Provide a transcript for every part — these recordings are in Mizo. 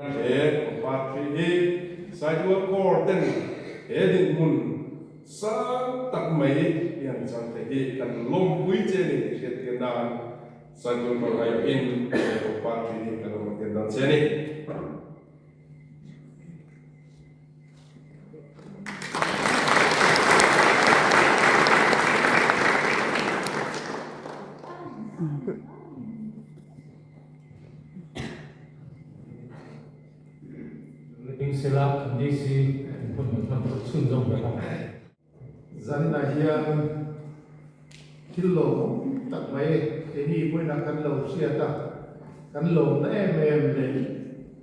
He pangpar thi hi Saitual Corps ten he dinhmun sang tak mai hi an chang thei hi kan lawmpui che a ni tih hriattir nan Saitual Corps aiawhin he pangpar thi hi kan rawn tir dawn che a ni. Ding sela kan DC in hun kan hman tur chhun zawng ber a. Zaninah hian thil lawmawm tak mai keini pawhin kan lo hriat a, kan lawmna em em leh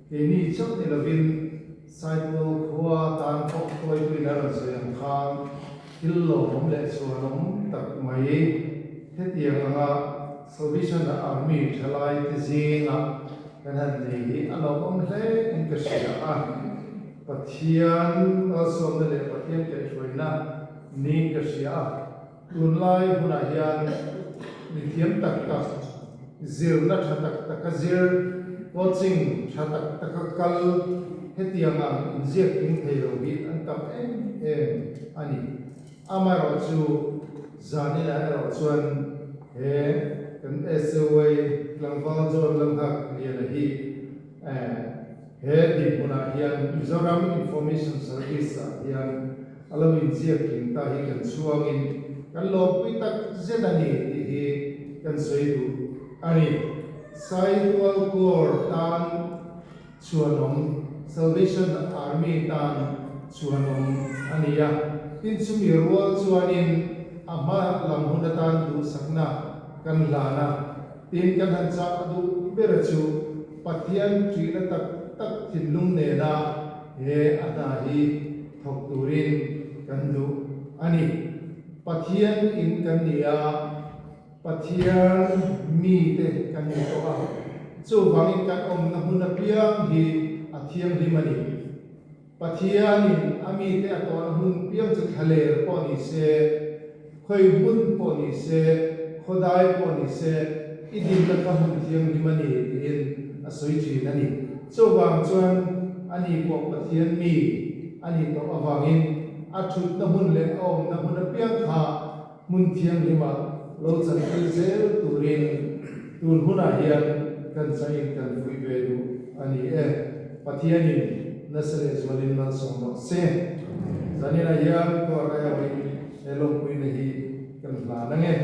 keini chauh ni lovin Saitual khua tan pawh hruaituin a rawn sawi ang khan thil lawmawm leh chhuanawm tak mai hetiang anga Salvation Army thalaite zingah kan han nei hi a lawmawm hle in ka hria a, Pathian malsawmna leh Pathian kaihhruaina niin ka hria a, tunlai hunah hian mithiam tak tak, zirna tha tak taka zir, coaching tha tak taka kal hetiang ang inziak tling thei lo hi an tam em em a ni. Amaherawhchu, zaninah erawh chuan he kan SOA tlangval John Lalnghak Liana hi he dinhmunah hian Mizoram Information Service ah hian a lo inziak tling ta hi kan chhuangin kan lawmpui tak zet a ni tih hi kan sawi duh a ni. Saitual Corps tan Chhuanawm, Salvation Army tan chhuanawm a ni a, tin chumi rual chuanin a hma lam hun atan duhsakna kan hlan a, tin kan han chah duh bera chu Pathian ṭihna tak tak thinlung nena he a hna hi thawk turin kan duh a ni. Pathian in kan ni a. Pathian mite kan ni tawh a, chuvangin kan awmna hmun apiang hi a thianghlim a ni. Pathianin a mite a tawhna hmun piang chu thlaler pawh ni se, khawi hmun pawh ni se, khawdai pawh ni se, i dinna kha hmun thianghlim a ni tiin a sawi thin a ni. Chuvang chuan ani pawh Pathian mi a nih tawh avangin a thutna hmun leh a awmna hmun apiang kha Hmun thianghlimah lo chantir zel turin tun hunah hian kan chain kan fuih ve duh a ni e. Pathianin nasa leh zualin malsawm rawh se. Zaninah hian Court aiawhin he lawmpuina hi kan hlan ang e.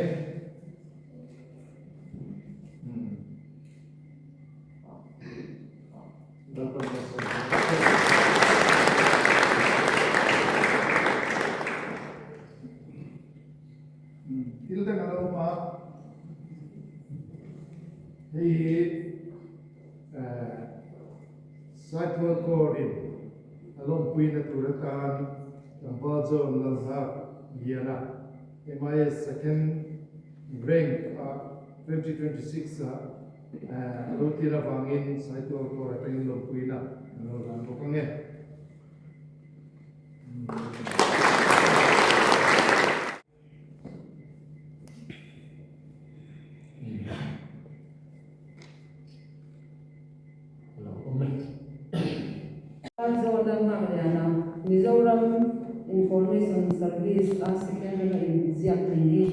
Thil dang a lo awm a, hei hi Saitual Corps in a lawmpuina tur atan tlangval John Lalhak Liana MIS second rank ah 2026 ah a lo tir avangin Saitual Corps atangin lawmpuina an lo hlan bawk ang e. Mizoram Information Service a second rank a inziak tling hi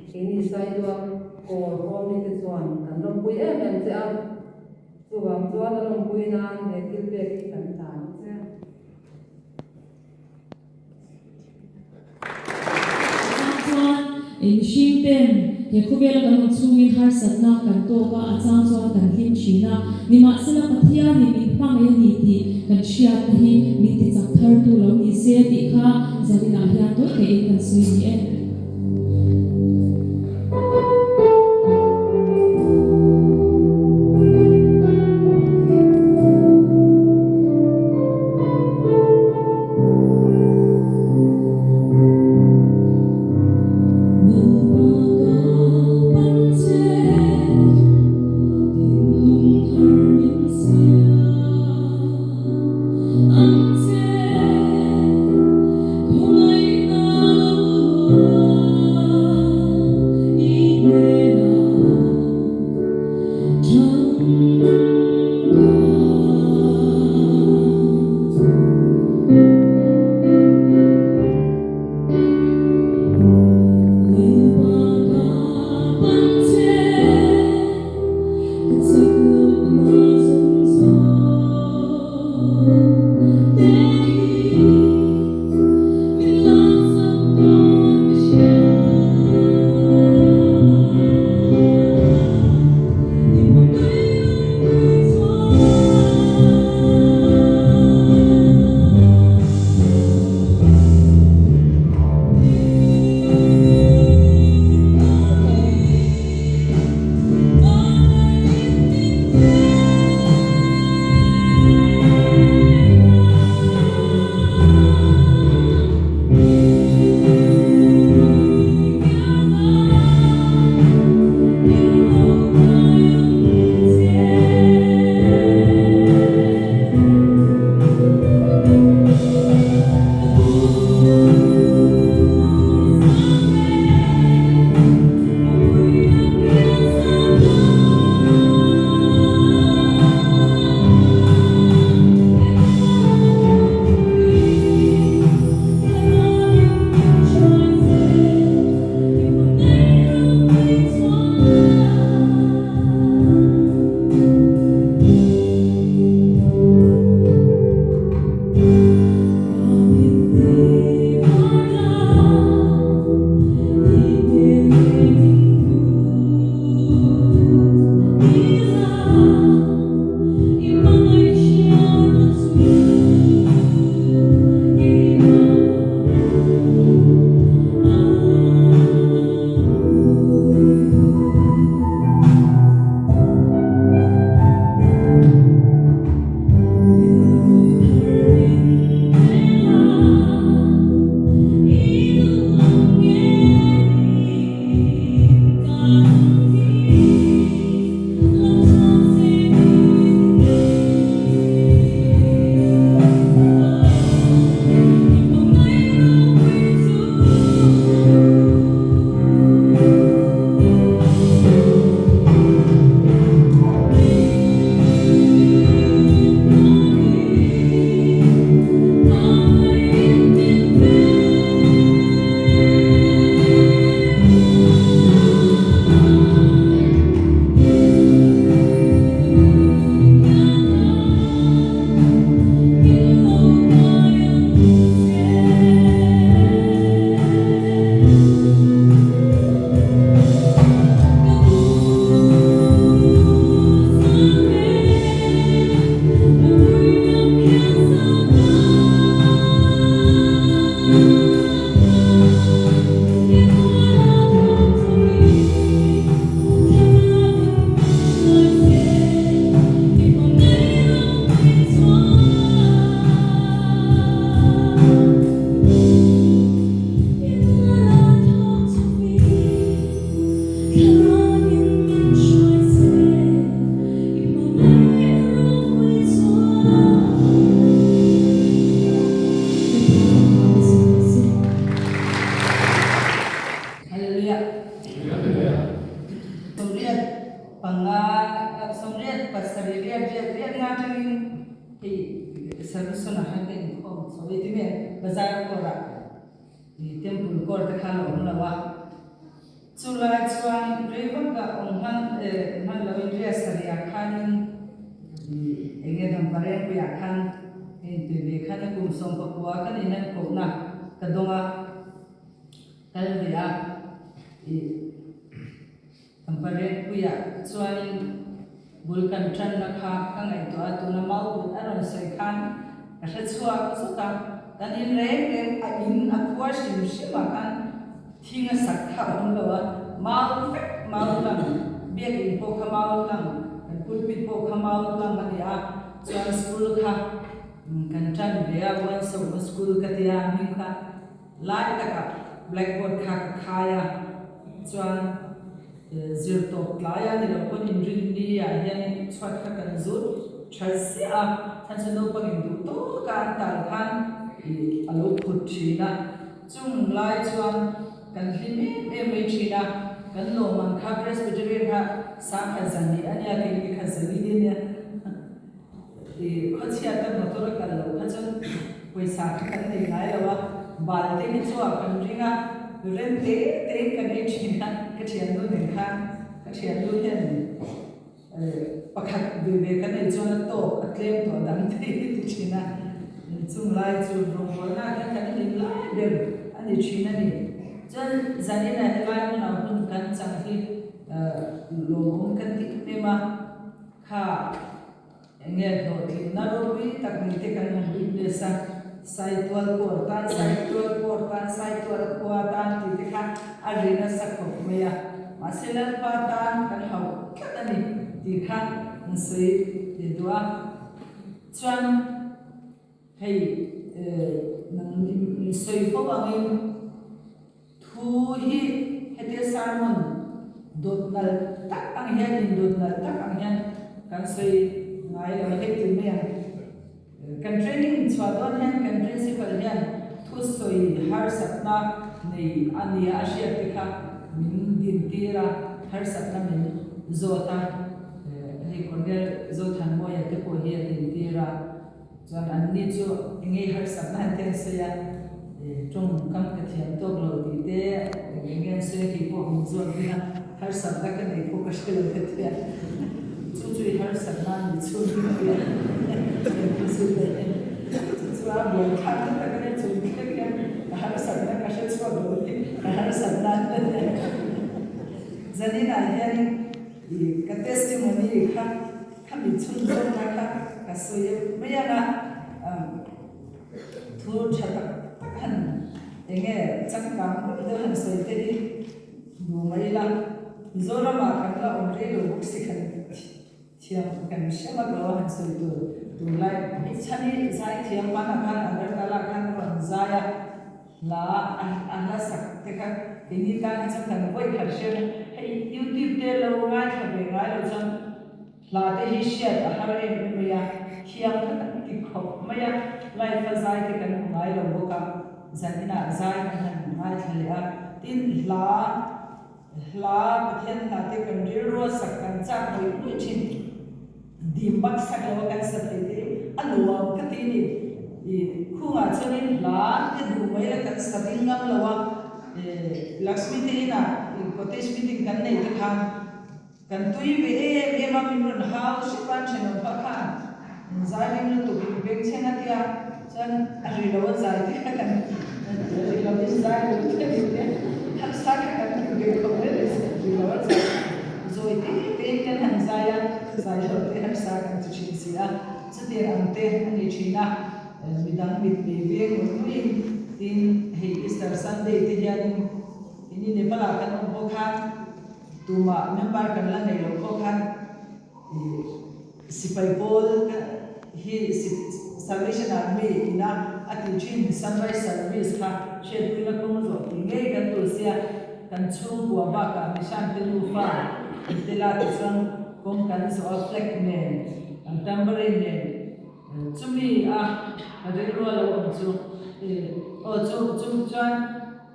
keini Saitual Corps Home te chuan kan lawmpui em em che a. Chuvang chuan a lawmpui nan he thil pek hi kan hlan a che. Chang chuan mihring ten he khawvela kan awm chhungin harsatna kan tawk a, a chang chuan kan hlim thin a. Nimahsela Pathianin min hmangaih a ni tih kan hriatna hi min tichak thartu lo ni se tih kha zaninah hian tawi teiin kan sawi ni e. Salvation ah khan ka inkhawm chho i ti mai ang bazar kawrah ih temple kawr te kha a la awm lo a. Chulai chuan rei vak a awm hman eh hman loin Riasariah khanin ih eng nge Damparengpuiah khan ka inpe ve khan a kum 19 ka nih hian kohna ka dawng a, kal ve a ih Damparengpuiah chuanin bul kan tanna kha ka ngaihtuah a, tuna Mauput a rawn sawi khan ka hre chhuak zuk a, kan in reng reng a in a khua hrim hrim ah khan Thing a sak kha a awm lo a, mau vek mau hlang, biakinn pawh kha mau hlang, kan pulpit pawh kha mau hlang a ni a, chuan school kha kan tan ve a, Uansawma school ka tia a hming kha lai takah blackboard kha ka khai a, chuan zir tawp tlai a ni lo pawn inrinni ah hianin chhuat kha kan zut tha ziah a, chhan chu naupangin duh tawka an tal khan ih a lo phut thin a. Chung lai chuan kan hlim em em mai thin a, kan lawmman kha Presbyterian kha sangkhat zan nih a nia, kei ni khat zan nih a nia. I khawchhiat ka motor a kal loh kha chuan pawisa kha kan nei ngai lo a, bal te hi chu a kan ring a, rem te tein kan ei thin a, ka thiannu nen khan ka thiannu hian Pakhat ve ve kan ei chuan a tawk a tlem tawh dang thei hi ti thin a, chung lai chu rawngbawlna ah hian kan hlim lai ber a ni thin a ni. Chuan zaninah helai hmunah hun kan chang hi lawmawm kan ti em em a, kha eng nge hlawhtlinna ropui tak ni te kan han witness a, Saitual kawr tan, Saitual kawr tan, Saitual khua tan tih te kha a ri nasa khawp mai a. Mahse Lalpa tan kan hauh tlat a ni tih kha an sawi leh duh a. Chuan hei nang sawi fo angin thu hi hetia sermon dawt nalh tak ang hian indawt nalh tak ang hian kan sawi ngai lo hei ti mai ang. Kan training chhuah dawn hian kan principal hian thusawi harsatna nei a nia a hriat te kha min dintir a, harsatna min zawt a, hei Colonel Zothanmawia te pawh hi a dintir a, chuan anni chu eng nge harsatna an ti an sawi a, tawngkam ka thiam tawk lo tih te eng nge an sawi a kei pawh min zawt ve a. Harsatna ka nei pawh ka hre lo ka ti a, chu chu i harsatna a nih chhung hi ka ti a, engtin chu ka en chu chu a buai thlak ta tak a nia, chung thleng hian ka harsatna ka hre chhuak lo hi ka harsatna a ni a. Zaninah hianin i ka testimony kha khami chhunzawmna kha ka sawi mai ang a, thu tha tak tak han eng nge changkang deuh deuh han sawi te hi Hmu mai ila, Mizoramah kan la awm rei lo bawk si khan thiam kan hre mak lo a han sawi tur tunlai hi chhani zai thiam panah khan Agartala khan a rawn zai a, hla a hla sak te kha keini tan hi chuan kan vawi khat hre na hei YouTube te lo ngaithla ve ngai lo chuan hla te hi hriat a har em em mai a, thiam kha kan ti khawp mai a, live a zai te kan hmu ngai lo bawk a. Zaninah zai kan han ngaithla leh a, tin hla hla Pathian hla te kan rilrua sak kan chak ngawih ngawih thin. Dim bak sak lo a kan sa thei te a nuam ka ti ni. I khungah chuanin hla te duh mai la kan sa ring ngam lo a, Lakshmi te inah cottage meeting kan nei te khan Kan tui ve em em a, min rawn hau hrep a, an thenawm pah khan in zai ring lutuk in bengchheng a tia, chuan a ri lo a zai te kha kan ri lo in zai lo te ni te harsa kha kan ti ve khawp mai le ri lo a zai zawi te te in kan han zai a, zai lo te harsa kan ti thin si a, chutiang ang te a ni thin a, midang mit nei veng ngawih ngawih in tin hei Easter Sunday te hianin ini Nepal ah kan awm bawk a. Tumah member kan la nei lo pawh khan sipai pawl hi Salvation Army ina a tih thin Sunrise Service kha hriatpuina kawng zawh tih ngei kan tur sia, kan chhungkua bakah Nishante nufa an tel a tichuan kawng kan zawh a flag nen an tambourine nen chumi a rilru a lo awm chu aw chu chu chuan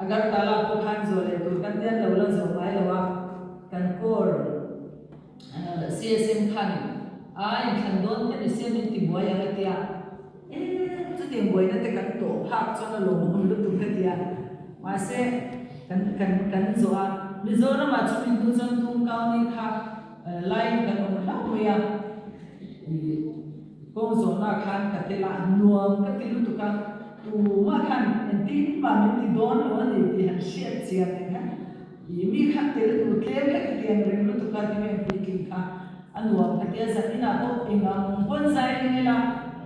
Agartala pawh khan zawh leh tur kan tian lo la zawh ngai lo a, kan core CSM khan a inthlan dawn te ni se min ti buai ang a tia. E! Chutiang buaina te kan tawh phak chuan a lawmawm lutuk ka ti a, mahse kan kan kan zawh a, Mizoramah chumi hnu chuan Tumkau ni kha line kan awm hlauh mai a, ih kawng zawhna khan ka tel a, nuam ka ti lutuk a, tumah khan engtin mah min ti dawn lo a ni tih han hriat chian eng kha ih mi khan tel tur tlem hlek ka ti ang reng lutuk a ti mai ang puitling kha. A nuam ka tia zan inah pawh eng ang pawn zai ring ila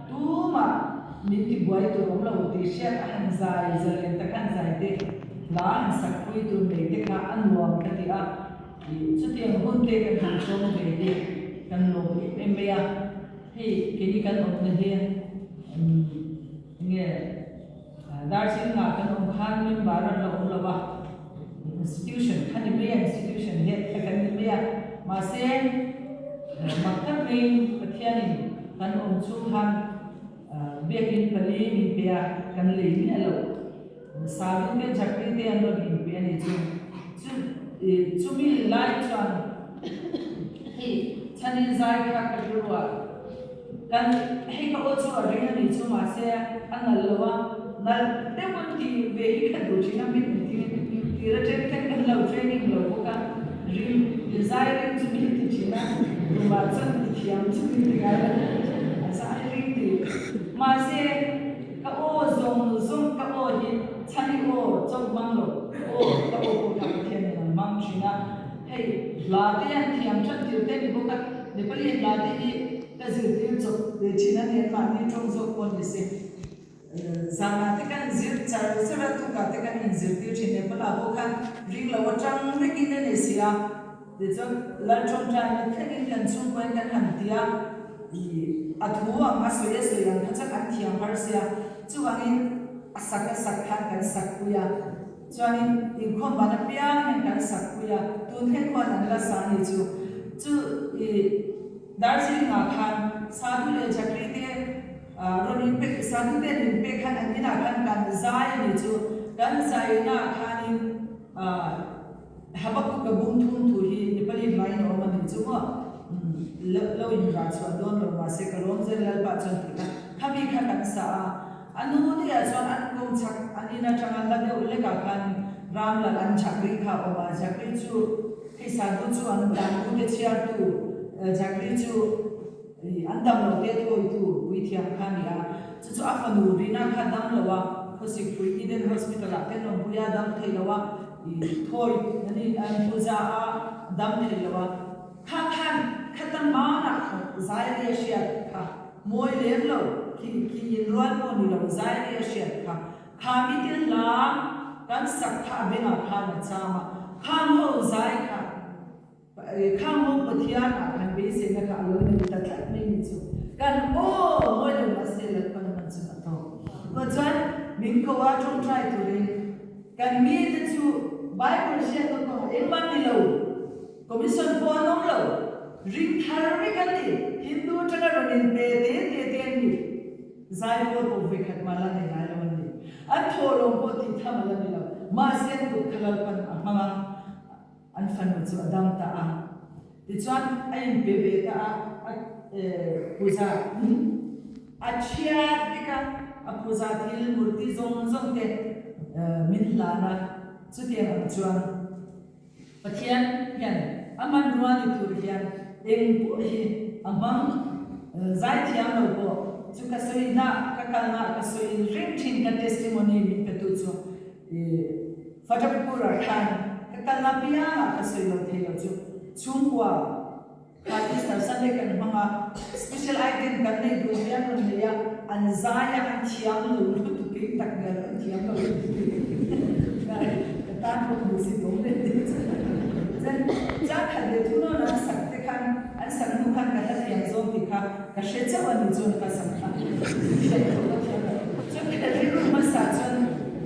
tumah min ti buai tur awm lo tih hriat a han zai zalen tak han zai te hla han sak pui tur nei te kha a nuam ka ti a, ih chutiang hun te kan han tawng ve hi kan lawm em em mai a, hei keini kan awmna hi umm enge Darjeeling-ah kan awm khan member an la awm lo a. Institution kha ni mai a, institution head kha kan ni mai a, mahse mak tak maiin Pathianin kan awm chhung khan biakin pali min pe a, kan lei miah lo. Sadhu te Chakri te an rawn inpe a ni chu. Chu chumi lai chuan hei chhanin zai kha ka rilru ah Kan hei ka aw chu a ring a ni chu mahse a nalh lo a, nalh deuh an ti ve hi ka duh thin a min engtin tir atang ten kan lo training lo bawk a, ring zai ring chu min ti thin a, tumah chuan ti thiam chu min ti ngai lo a zai ring ti mahse ka aw zawng zawng ka aw hi chhani aw chauh hmang lo aw ka aw pawh kha Pathian in an hmang thin a. Hei hla te an thiam that tir te ni bawk a, Nepali hla te hi ka zirtir chawp ve thin a ni, an mahni tawng zawk pawh ni se. Zanah te kan zir char char a, tukah te kan inzirtir thin, Nepal ah pawh khan ring lo atang vekin a ni si a, tichuan Lal tawngtaina thlengin kan chhungkuain kan han ti a, ih a thu ang a sawi a sawi ang kha chuan an thiam har sia, chuvangin a sak a sak khan kan sak pui a. Chuanin inkhawm ban apiang hian kan sak pui a, tun thleng khuan an la sa ni chu. Chu i Darjeeling ah khan Sadhu leh Chakri te rawn in pe, Sadhu te an in pek khan an inah khan kan zai a ni chu. Kan zaina ah khanin Habakkuk-a bung thum thu hi Nepali hlain a awm a ni chu maw? Lo in rah chhuah dawn lo mahse ka lawm zel Lalpa chuan tih kha khami kha kan sa a. A nu te ah chuan an kawng chhak an in atanga hla deuh hlek ah khan Ramlal an Chakri kha a awm a, Chakri chu hei Sadhu chu an dan u te chhiartu, Chakri chu an dam lo te thawitu puithiam kha a ni a, chu chu a fanu Rina kha dam lo a, Khawsik pui Eden Hospital ah te an awmpui a, dam thei lo a, thawi an in an puja a, dam thei lo a. Kha khan khata hmanah zai ri a hriat kha mawi lem lo, khi khi inrual pawh ni lo zai ri a hriat kha. Kha mite hla kan sak kha a bengah khan a cham a, khang ho zai kha khang ho Pathian ah kan beiseina kha a lo nei ta tlat mai ni chu. Kan aw mawi lo mahse Lalpan man chu a tawk. Chuan min ko a tawngtai turin kan mite chu Bible hriatna kawngah engmah ni lo. Commission pawh an awm lo. Ring thar vek an ni. Hindu atanga rawn in pe te te te an ni. Zaipawl pawh vawikhat mah la nei ngai lo an ni. An thawhlawm pawh tih tham a la ni lo. Mahse an kut kha Lalpan a hmang a, an fanu chu a dam ta a. Tichuan a in pe ve ta a, a puja a thiat vek a, a puja thil murti zawng zawng te min hlan a, chutiang ang chuan. Pathian hian a hmanrua ni tur hian eng pawh hi a hmang zaithiam lo pawh chu ka sawi na ka kalna ka sawi reng thin ka testimony min pe tu chu Fatehpur ah khan ka kalna piangah ka sawi lo thei lo chu chhungkua Kha Easter Sunday kan hmang a, special item kan nei duh hian rawn nei a, an zai a, an thiam lo lutuk kei tak ngial an thiam lo lutuk ka tan pawh hmu si tawm leh tih chu. Chuan chang khat leh thu nawn an sak te khan an sak hnu khan ka hla thiam zawng tih kha ka hre chauh a ni chuan ka sak kha hriat pawh ka thiam lo. Chuan ka rilru hmasa chuan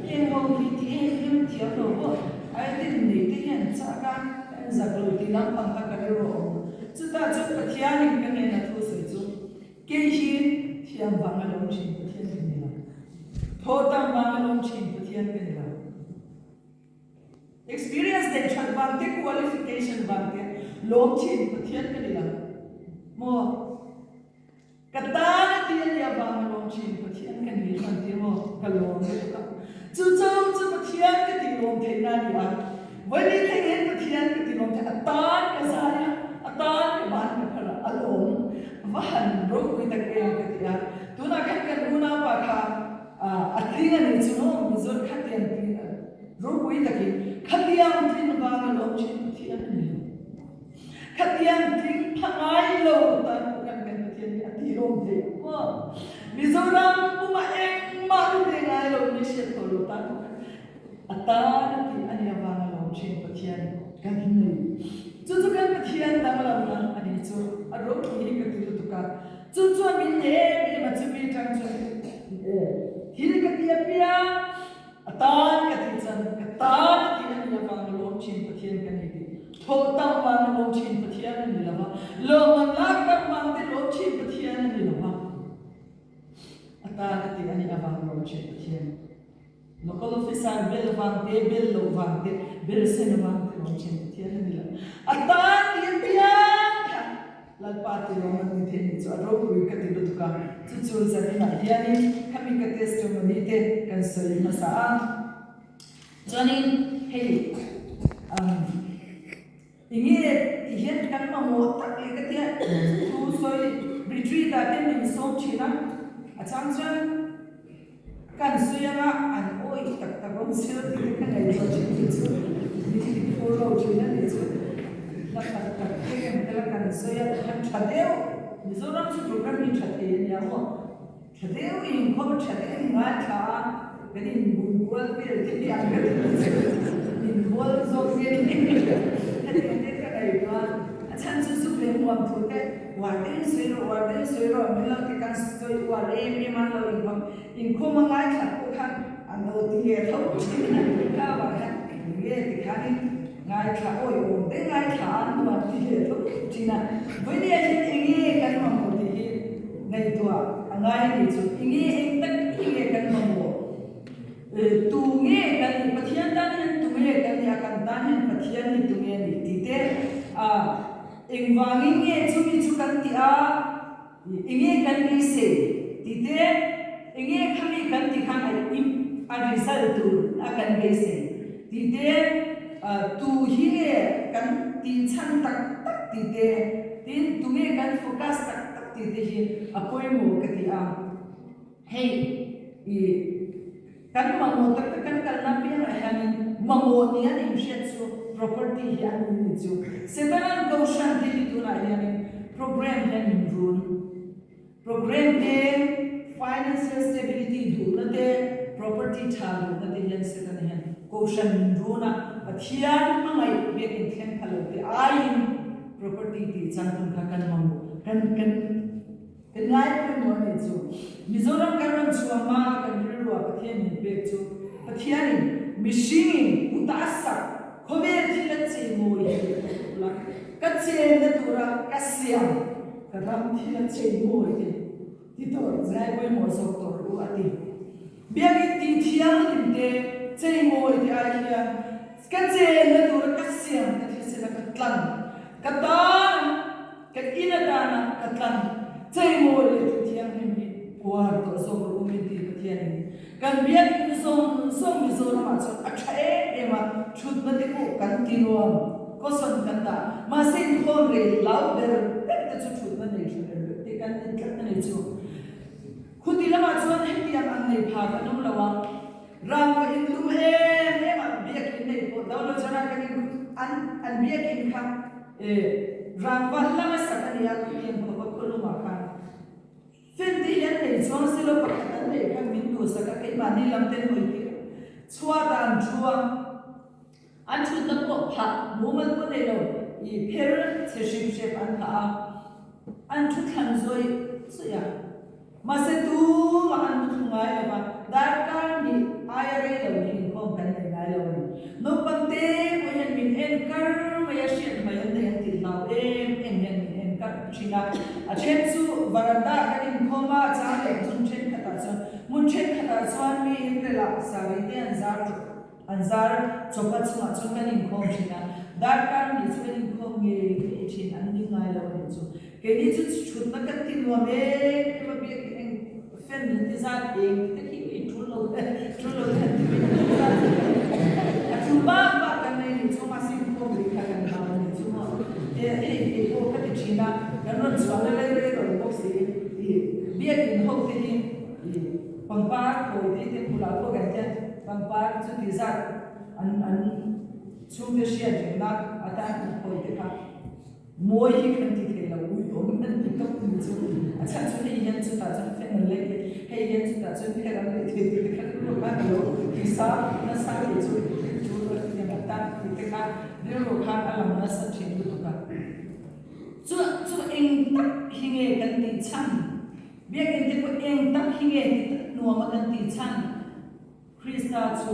heng ho hi ti em em thiam lo pawh item nei te hian chak a, Kan zak lo tih lampang kha ka rilru a awm. Chutah chuan Pathianin ka hnena thu sawi chu, Kei hi thiam vang a lawm thin Pathian ka ni lo. Thawhtam vang a lawm thin Pathian ka ni lo. Experience nei that vang te, qualification vang te lawm thin Pathian ka ni lo. Maw? Ka tan a ti. ti a nih avang a lawm thin Pathian ka ni hran ti maw ka lawm lutuk a. Chu chang chu Pathian ka tih lawm theihna a ni a. Vawi thleng hian Pathian ka tih lawm theih a tan ka zai a, a tan ka ban ka phar a, a lawm va han ropui tak em ka ti a. Tunah khan kan unaupa kha a tling a nih chu maw Mizo khatiang tling ropui takin khatiang tling vang a lawm thin Pathian a ni lo. Khatiang tling pha ngai lo tan pawh khan kan Pathian hi a ti lawm thei ang maw? Mizoram pumah engmah ni ve ngai lo mi hriat tawh lo tan pawh khan a tan a tih a nih avanga lawm thin Pathian kan nei. Chu chu kan Pathian danglamna a nih chu a ropui hi ka ti lutuk a. Chu chuan min em em a chumi tang chuan thil ka ti apiang A tan ka tih chuan ka tan a tih a ni avang a lawm thin Pathian ka ni tih thawh tam vang a lawm thin Pathian a ni lo va, lawmman lak tam vang te lawm thin Pathian a ni lo va, a tan a tih a nih avang a lawm thin Pathian. Local officer bel vang te, bel loh vang te, bel sen vang te lawm thin Pathian a ni lo. A tan tih apiang kha Lalpa ti lawm an ni thei ni chu a ropui ka ti lutuk a, chu chu zaninah hianin khami ka testimony te kan sawi hmasa a, chuanin hei umm enge ti hian kan mamawh tak leh ka tia thu sawi retreat ah te min sawm thin a, a chang chuan Kan sawi anga an awih tak tak awm si lo tih te ka ngaihtuah thin chu chu min ti phur lo thin a nih chu. Hla tak tak te em tel a kan sawi a khan tha deuh Mizoram chu program hi tha thei a nia maw? Tha deuh inkhawm a tha deuh in ngaithla a kan inbum kual vel te hi ang ka ti chu inbual zawk nge ni hetiang te ka ngaihtuah a chhan chu zuk leh hmuam thu te Uar deuhin sawi rawh, uar deuhin sawi rawh, min lo ti kan sawi uar em em an lo inkhawm, inkhawm a ngaithlat pawh khan an lo ti leh tho thin a, kha avang khan eng nge ti khanin ngaithla awiawm te ngaithla an nuam ti leh tho thin a, vawinia hian eng nge kan mamawh tih hi ngaihtuah a ngai a nih chu, eng nge eng tak nge kan mamawh, tu nge kan nih, Pathian tan hian tu nge kan nih a, kan tan hian Pathian hi tu nge a nih tih te a. Engvangin nge chumi chu kan tih a, enge kan beisei tih te, enge khami kan tih khan a a result tur a kan beisei tih te, tu hi nge kan tih chhan tak tak tih te, tin tunge kan focus tak tak tih te hi a pawimawh ka ti a. Hei i kan mamawh tak tak kan kalna piangah hianin mamawh nia an inhriat chu property hi an ni chu. Setana'n Kohhran te hi tunah hianin program hian min run. Program te, financial stability duhna te, property tha duhna te hian Setana hian Kohhran min run a, Pathian hmangaih biakin thleng pha lo te aiin property tih changtlung kha kan mamawh kan kan Kan ngai pawimawh a nih chu. Mizoram kan rawn chhuah hma a kan rilru ah Pathian min pek chu Pathianin mihringin kut a sak khawvel thil a cheimawi hi ka duh la, ka chenna tura ka siam ka ram thil a cheimawi te ti tawh ngai pawimawh zawk tawh rawh u a ti. Biakin tih thianghlim te cheimawi te ai hian ka chenna tura ka siam ka thisen a ka tlan ka tan Ka in atana ka tlan cheimawi leh thil thianghlim hi uar tawh zawk rawh u min ti Pathianin kan biakinn zawng zawng Mizoramah chuan a tha em em a, thutna te pawh kan ti nuam, caution kan dah. Mahse inkhawm rei hlau ber ber te chu thutna nei tha ber ber te kan ni tlat a ni chu. Khuti lamah chuan hetiang ang nei pha kan awm lo a, rangva inlum em em a biakinn nei pawh Daulachara kan in an an biakinn kha E, rangva hlanga sak a nia khutiang khawpa khawlumah khan fan te hi an nei chuang se lo pakhat an neih khan min duhsak a keimahni lam ten hawi tir a chhuat ah an thu a an thutna pawh phah mumal pawh nei lo i pher chhe hrim hrep an phah a an thu thlan zawih zawih a. Mahse tumah an mu thlu ngai lo va, darkar hnih aia rei lo hi inkhawm kan nei ngai lo a ni. Naupang te pawh hian min en kar mai a, hriat mai an nei an tih hlau em em hian min en kar thin a. A then chu varanda ah kan inkhawm a, chang leh hmun thenkhatah chuan hmun thenkhatah chuan mi inrelh ah saree te an zar tawh. An zar chawpa chungah chuan kan inkhawm thin a, darkar hnih chu kan inkhawm ngei ngei thin, an ning ngai lo a nih chu. Keini chu chhutna kan ti nuam em em a, biakin eng. Fan heti zat eng te khi mi tul lo te tul lo te han ti mai heti zat a tul bak bak kan nei ni chu mahse inkhawm rih kha kan hlau a ni chu maw e hei kei pawh ka ti thin a kan rawn chhuah na rei rei rawn bawk si i biakin ho te hi i pangpar khawi te te bulah pawh kan hian pangpar chuti zat an an chhungte hriat rengna atan an khawi te kha. Mawi hi kan ti thei lo, uiawm kan ti tawp ni chu. A chhan chu hei hian chutah chuan fan an lei thei, hei hian chutah chuan pher an lei thei tih te kha rilru khan a lo tisa nasa tih chu thil tul a ti ang ta tih te kha rilru khan a lang nasa thin lutuk a. Chu chu eng tak hi nge kan tih chhan? Biakinn te pawh eng tak hi nge ti tak nuam a kan tih chhan? Krista chu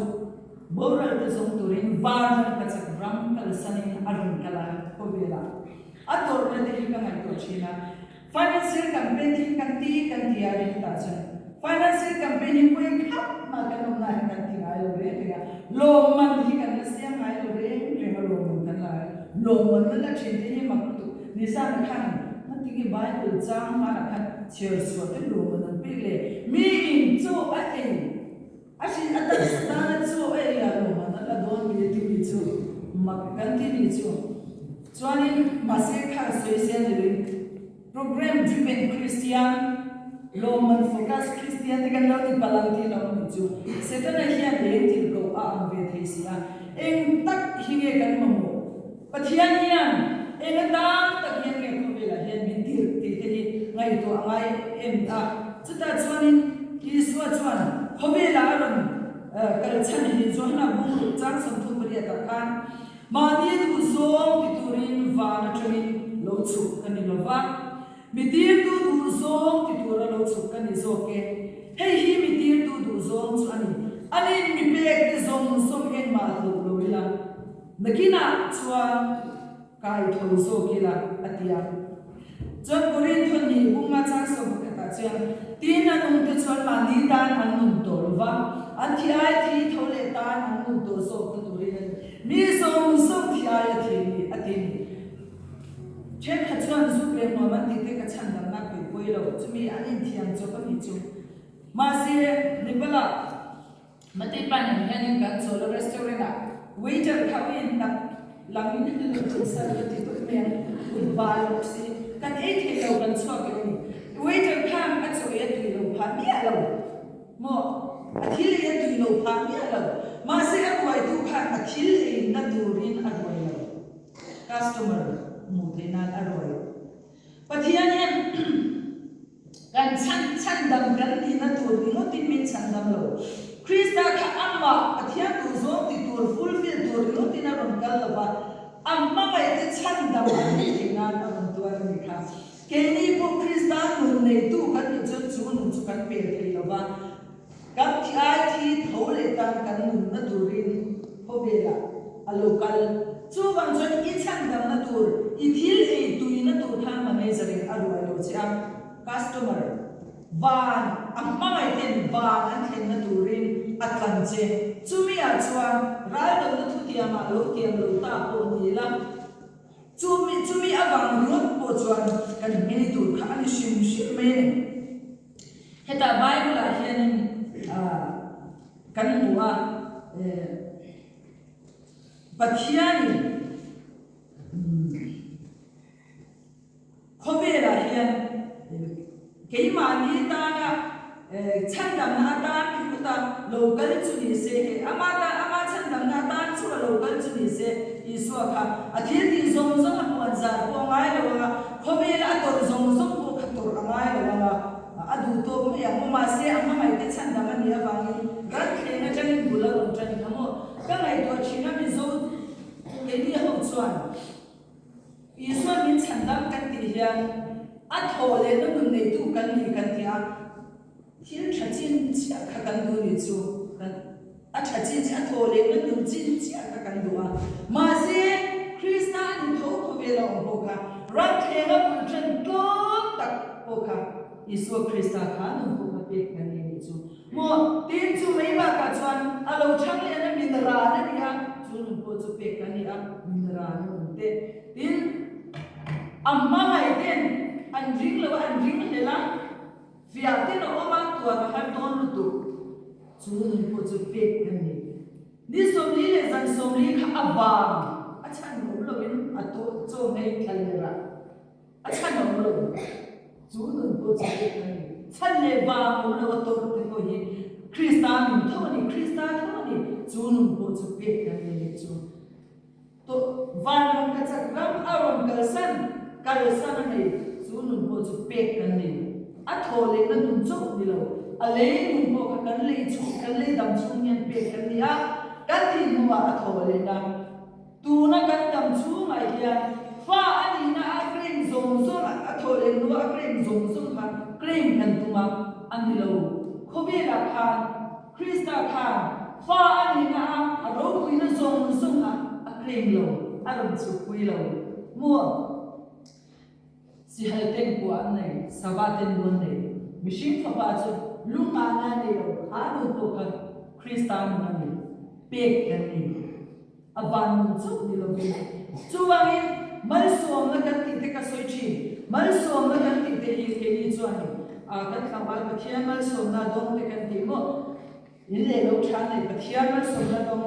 boralte zawng turin van ram ka chak ram kalsanin a rawn kal a, khawvelah a tawrhna te hi ka ngaihtuah thin a. Financial campaign te hi kan ti kan ti a ring tah chuan financial campaign hi vawi khat mah kan awmna hi kan ti ngai lo reng reng a, lawmman hi kan la siam ngai lo reng reng a, lawmman kan la ngai lo. Lawmman na la thin te hi mak lutuk. Nisana khan ngatinge Bible chang hmanah khan chhiar chhuah te lawmman an pek le? Miin chaw a ei. A hrin a taksa tana chaw a ei a lawm an la dawn mi a ti mi chu mak kan ti ni chu. Chuanin mahse kha sawi zel ni loin program driven Christian, lawmman focus Christian te kan lo ti palh ang tih lo ni chu. Setana hian eng thil ko a ang ve thei si a, eng tak hi nge kan mamawh? Pathian hian eng atan tak hian nge khawvelah hian min tirh tih te hi ngaihtuah a ngai em a. Chutah chuanin Isua chuan khawvelah a rawn kal chhan hi Johana bung chang 38 ah khan mahni duhzawng ti turin van atangin lo chhuk ka ni lova, mi tirtu duhzawng ti tura lo chhuk ka ni zawk e. Hei hi mi tirtu duhzawng chu a ni. Anin mi pek te zawng zawng engmah hlauh lo ila. Nakinah chuan kai tho zawk ila, a ti a. Chuan Korintho ni bunga chang 11 ah chuan, Tin, a nungte chuan mahni tan an nun tawh lo va, an thi ai thi tho leh tan an nun tawh zawk ta turin a ni. Mi zawng zawng thi ai a thi ni, a ti ni. Thenkhat chuan zuk leh hmuam an tih te ka chhandamna khawi pawi lo, chumi an inthiam chawp a nih chu. Mahse, Nepal-ah. Mate pa nen hianin kan chawl a restaurant ah waiter kha uiin tak langin lo tum sar ka ti tawp mai a, kut bal bawk si, kan ei thei lo kan chhuak leh a ni. Waiter khan a chaw ei a tui lo phah miah lo maw, a thil ei a tui lo phah miah lo, mahse a ruaitu khan a thil ei na turin a ruai lo, customer hmuh theih nan a ruai. Pathian hian Kan chhan chhandam kan nihna tur ringawtin min chhandam lo. Krista kha amah Pathian duhzawng ti tur, fulfill tur ringawtin a rawn kal lo va, a hmangaihte chhandam an nih theih nan a rawn tuar a ni kha. Keini pawh Krista nun neitu kan nih chuan chu nun chu kan pel thei lo va, Kan thi ai thi tho leh tan kan nunna turin khawvelah a lo kal. Chuvang chuan i chhandamna tur, i thil ei tuina tur khan manager in a ruai lo che a, customer van a hmangaih ten van an thlenna turin a tlan che. Chumi ah chuan raldawhna thutiamah lo tiam lo ta pawh ni ila, chumi chumi avang ringawt pawh chuan kan hmei tur kha a ni hrim hrim mai a ni. Hetah Bible ah hianin kan hmu a, Pathianin khawvelah hian keimahni tana chhandamna atan ringawta lo kal chu ni se, hei ama tan ama chhandamna atan chu a lo kal chu ni se, Isua kha a thil tih zawng zawng a puan zar pawh a ngai lo ang a, khawvela a tawrh zawng zawng pawh kha tawrh a ngai lo ang a, a duh tawk mai ang maw? Mahse, a hmangaihte chhandam a nih avangin ranthleng atangin bul a rawn tan kha maw? Ka ngaihtuah thin a, Mizo keini ho chuan Isua min chhandam kan tih hian a thawh lehna nun neitu kan ni kan ti a, Thil tha chin chiah kha kan duh ni chu kan a tha chin chiah a thaw lehna nun chin chiah kha kan duh a. Mahse, Krista a ni tho khawvel a awm pawh kha ramthleng a bul tan tlawm tak pawh kha Isua Krista kha nun pawh kha pek kan ni ni chu. Maw, tin chu mai bakah chuan a lo chhang lehna min ran a ni a, chu nun pawh chu pek kan ni a, min ran a nun te. Tin, a hmangaih ten an ring lo a, an ring hlel a. Fiah ten a awm a, tuan a har dawn lutuk. Chu nun pawh chu pek kan ni. Ni 40 leh zan 40 kha a vang a chhan awm loin a tawh chaw hmei thla ler a, a chhan awm lo. Chu nun pawh chu pek kan ni. Chhan leh vang awm lo a tawrh te pawh hi Krista nun tho a ni, Krista tho a ni. Chu nun pawh chu pek kan ni leh chu. Tawh vanram ka chak ram a rawn kalsan, kalsan a nei, chu nun pawh chu pek kan nei. A thaw lehna nun chauh ni lo, a lei nun pawh kha kan lei chhung, kan lei dam chhung hian pek kan ni a, kan tih hnuah a thaw lehna. Tuna kan dam chhungah hian fa a nihna a claim zawng zawng, a thaw leh hnuah a claim zawng zawng kha claim kan tum a, a ni lo. Khawvelah khan Krista khan fa a nihna a a ropuina zawng zawng kha a claim lo, a rawn chhukpui lo. Maw? Sihal ten kua an nei, sava ten lu an nei. Mihring fapa chu lu nghahna a nei lo, kha nun pawh kha Krista nun a ni, pek kan ni. A van nun chauh ni lovin. Chuvangin malsawmna kan tih te ka sawi thin. Malsawmna kan tih te hi keini chuanin kan tlangval Pathian malsawmna dawng te kan tih maw? In leh lo tha nei Pathian malsawmna dawng,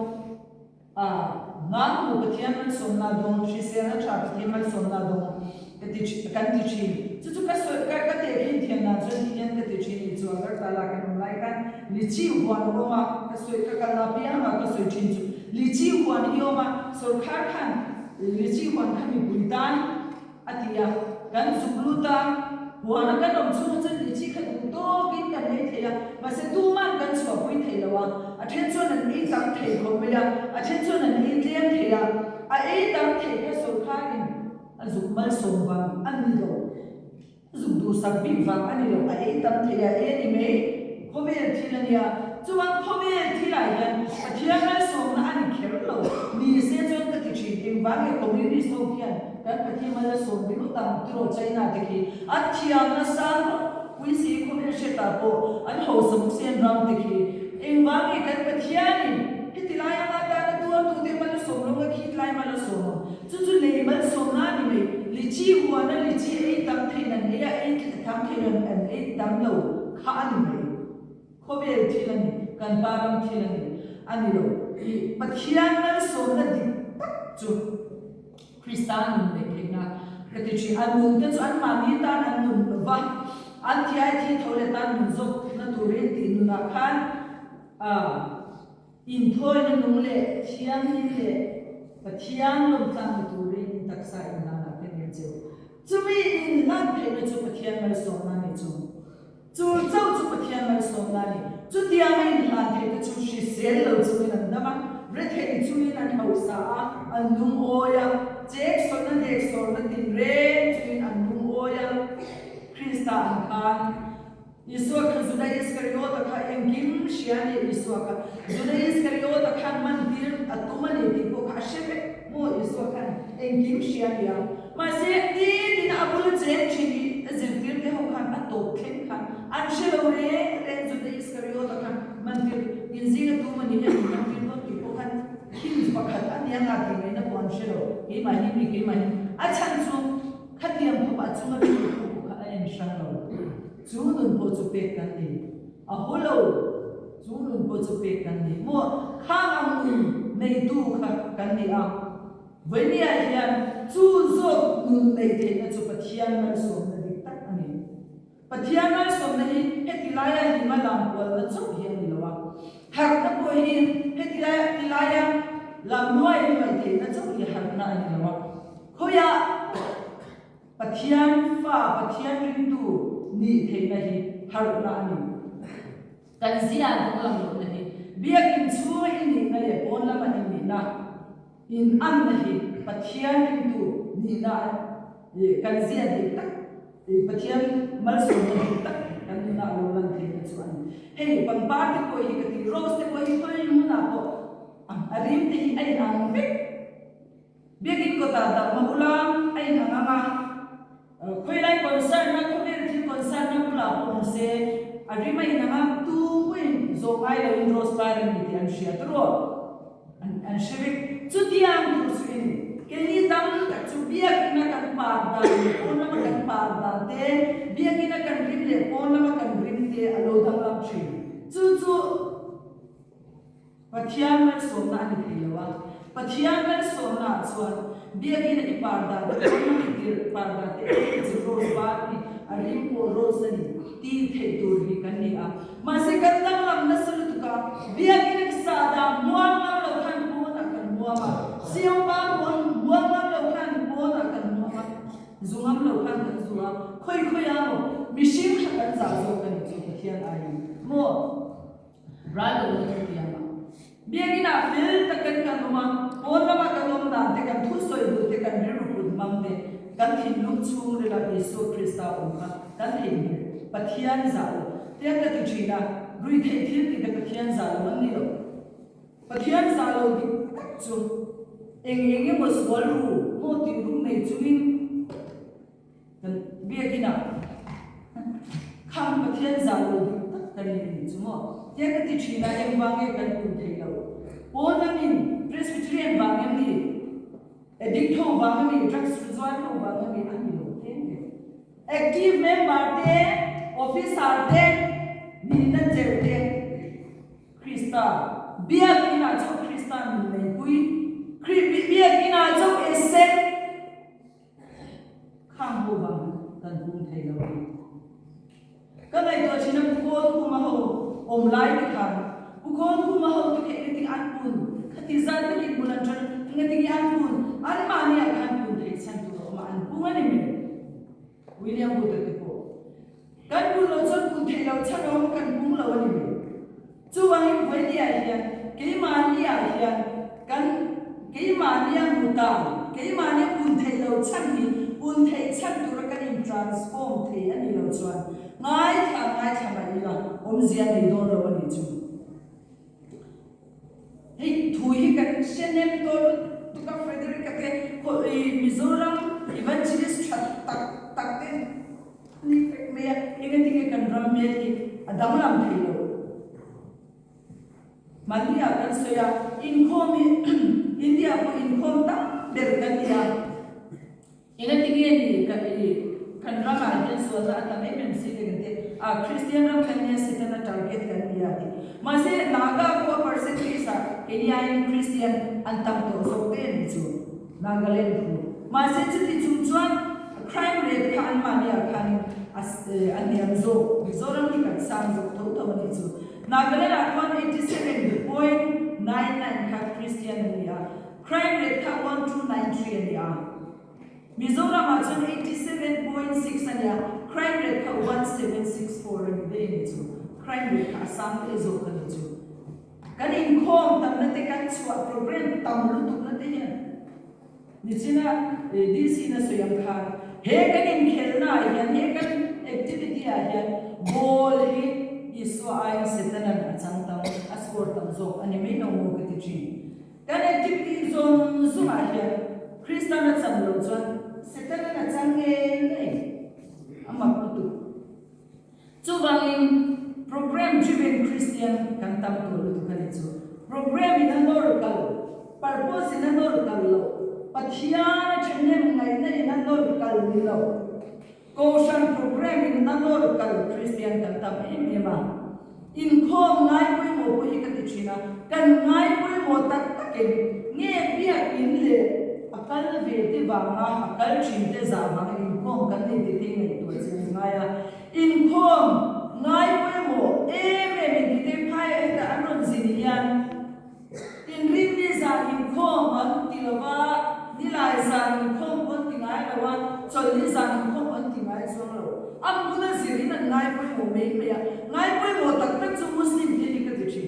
ngangmu Pathian malsawmna dawng, hriselna tha Pathian malsawmna dawng ka ti kan ti thin. Chu chu ka sawi ka ka tehkhin thiam dan chuan ti hian ka ti thin ni chu Agartala kan awm lai khan Lichi huan a awm a, ka sawi ka kalna apianga ka sawi thin chu lichi huan hi a awm a, sawrkhar khan lichi huan kha mipui tan a ti a, kan zuk lut a, huana kan awm chhung chuan lichi kha duh tawkin kan ei thei a, mahse tuman kan chhuahpui thei lo a, a then chuan an ei tam thei khawp mai a, a then chuan an ei tlem thei a, a ei tam thei kha sawrkharin a zuk malsawm vang a ni lo. Zuk duhsak bik vang a ni lo, a ei tam thei a, ei a ni mai. Khawvel thil a nia. Chuan khawvel thilah hian Pathian malsawmna a ni kher lo. Ni se chuan ka ti thin, engvang nge Communist ho khian kan Pathian mal a sawm ringawt ang tiraw China te khi an thiamna sang ropui si khawvel hriatah pawh an hausa bawk si an ram te khi engvang nge kan Pathianin heti lai anga tana tuartute mal a sawm lo nga khitlai mal a sawm ang. Chu chu lei malsawmna a ni mai. Lichi huana lichi ei tam theiin an ei a, ei tam theiin an an ei tam lo kha a ni mai. Khawvel thil a ni, kan pa ram thil a ni, a ni lo. I Pathian malsawmna dik tak chu Krista nun neih theihna ka ti thin. A nun te chu anmahni tan an nun lo va, an thiai thi tho leh tan nun zawkna turin tih nunah khan a. Inthawina nung leh thianghlim leh Pathian lawmtlang ni turin in taksa inhlanah ka ngen cheu. Chumi inhlan theihna chu Pathian malsawmna ni chu. Chu chauh chu Pathian malsawmna ni. Chutianga inhlan theihte chu hrisel lo chungin an dam a, rethei chungin an hausa a, an lungawi a, cheksawlhna neksawlhna tinreng chungin an lungawi a, Krista an khan. Isua kha Juda Iskariota kha engkim hria a ni Isua kha Juda Iskariota khan mantir a tum a ni tih pawh kha a hre vek maw Isua khan engkim hria a ni a mahse nitin a bula cheng thin hi a zirtir te ho khan a tawp thleng khan an hre lo reng reng Juda Iskariota khan mantir inzing a tum a ni hian min mantir dawn tih pawh khan hint pakhat a nia nga tih ngaihna pawh an hre lo keimah hi mi keimah hi a chhan chu Khatiang khawp a chunga thu thu pawh kha a en hrang lo. Chu nun pawh chu pek kan ni. A haw lo. Chu nun pawh chu pek kan ni. Maw khang ang nun neitu kha kan ni a. Vawinia hian chu zawk nun nei theihna chu Pathian malsawmna dik tak a ni. Pathian malsawmna hi heti laia hlima lam kualna chauh hi a ni lo a. Harhna pawh hi heti laia lam nuai nuai theihna chauh hi harhna a ni lo a. Khawiah Pathian fa, Pathian ringtu nih theihna hi harhna a ni. Kan zia danglam lohna hi Biakinn chhunga i nihna leh pawn lama i nihna in anna hi Pathian ringtu nihna kan zia dik tak, Pathian malsawmna dik tak kan nunah a lo lan theihna chu a ni. Hei pangpar te pawh hi ka ti, rose te pawh hi khawi hmunah pawh a rim te hi a inang vek. Biakinn kawtah dah hma ula a in ang ang a, khawilai concern na khawvel thil concern na bulah pawh awm se a rim a in ang a, tu pawhin zawh ngai loin rose par a ni tih an hria tawh an an hre vek. Chutiang tur chu i ni. Keini tam tak chu biakina kan par dan leh pawn lama kan par dan te, biakina kan rim leh pawn lama kan rim te a lo danglam thin. Chu chu Pathian malsawmna a ni thei lo a. Pathian malsawmna ah chuan biakina i par dan te, pawn lama i tirh par dan te eng chu rose var a ni, a rim pawh rose a ni tih theih tur hi kan ni a. Mahse kan danglam nasa lutuk a, biakina ka sahdah muang ngam lo khan pawnah kan muam a, siampa muang ngam lo khan pawnah kan muam a, zu ngam lo khan kan zu a, khawi khawi a maw mihring kha kan zah zawk a ni chu Pathian aiin maw ral lo na thu tiang a. Biakina fel takin kan awm a, pawn lama kan awm dan te, kan thusawi duh te, kan rilru put hmang te, kan thinlung chhungrila Isua Krista awm kha kan theihnghilh. Pathian zah lo te ka ti thin a, ruihtheih thil tih te Pathian zah lo an ni lo. Pathian zah lo dik tak chu eng eng emaw sual ru maw tih ruk nei chungin, Kan biakinah khang Pathian zah lo dik tak kan ni nih chu maw? Tia ka ti thin a, engvang nge kan pun thei lo? Pawn lamin Presbyterian vang em ni? Addict ho vang a mi? Drugs zuar ho vang a mi? A ni lo tlem ve. Active member te, officer te, nihna chelh te, Krista biakinah chauh Krista nun neipui, Biakinah chauh Esek, Khang ho vang kan pum thei lo a ni. Ka ngaihtuah thin a Pu Kawlkhuma ho awm lai te khan Pu Kawlkhuma ho te kha engati an pun khati zat takin bul an tan engati nge an pun anmahni ah khan pun theih chhan tur a awm a an pung a ni mai. William Wood-a te pawh Kan pun loh chuan pun theih loh chhan a awm kan pung lo a ni mai. Chuvangin vawinia hian keimahnia hian kan keimahnia muta keimahnia pun theih loh chhan hi pun theih chhan tura kan in transform thei a ni lo chuan ngaithla ngaithla mah ila awmzia nei dawn lo a nih chu. Hei thu hi kan hre nem dawn lutuk a Frederick-a te Mizoram Evangelist tha tak tak te Ni vek mai a, engatinge kan ram hmel hi a danglam thei lo. Mahni ah kan sawi a, inkhawm hi India pawh inkhawm tam ber kan ni a, engatinge ni kan i kan ramah hian sualna a tam em em si te kan ti a, Kristian ram kan nia Setana target kan ni a ti. Mahse Naga pawh a percentage ah keini aiin Kristian an tam tawh zawk te a ni chu. Nagaland thu. Mahse chuti chung chuan crime rate kha anmahni ah khanin a a hniam zawk. Mizoram hi kan sang zawk tho tho a nih chu. Nagaland ah khuan 87.99 kha Christian an ni a, crime rate kha 1293 a ni a. Mizoram ah chuan 87.6 a ni a, crime rate kha 1764 a ni daih a nih chu. Crime rate kha a sang daih zawk a nih chu. Kan inkhawm tamna te kan chhuah program tam lutukna te hian nichina DC na sawi ang khan he kan inkhelhna ah hian he kan activity ah hian ball hi Isua aiin Setanan a chang tam a score tam zawk a ni mai lo maw ka ti thin. Kan activity zawng zawng ah hian Kristan a chan loh chuan Setanan a chang ngei ngei a mak lutuk. Chuvangin program driven Kristian kan tam tawh lutuk a ni chu. Program in a nawr kal, purpose in a nawr kal lo, Pathian a thahnem ngaihna in a nawr kal ni lo, Kohhran program in a nawr kal Kristian kan tam em em a. Inkhawm ngai pawimawh pawh hi ka ti thin a, kan ngai pawimawh tak takin nge biakinn leh a kal ve te vanga a kal thin te zah vanga inkhawm kan nei tih te hi ngaihtuah che an ngai a. Inkhawm ngai pawimawh em em in tih te phai heta an rawn zin hian Inrinni zan inkhawm an ti lo va, nilai zan inkhawm pawh an ti ngai lo a, chawlhni zan inkhawm pawh an ti ngai chuang lo. A hmun a zirin an ngai pawimawh mai mai a, ngai pawimawh tak tak chu Muslim te hi ka ti thin.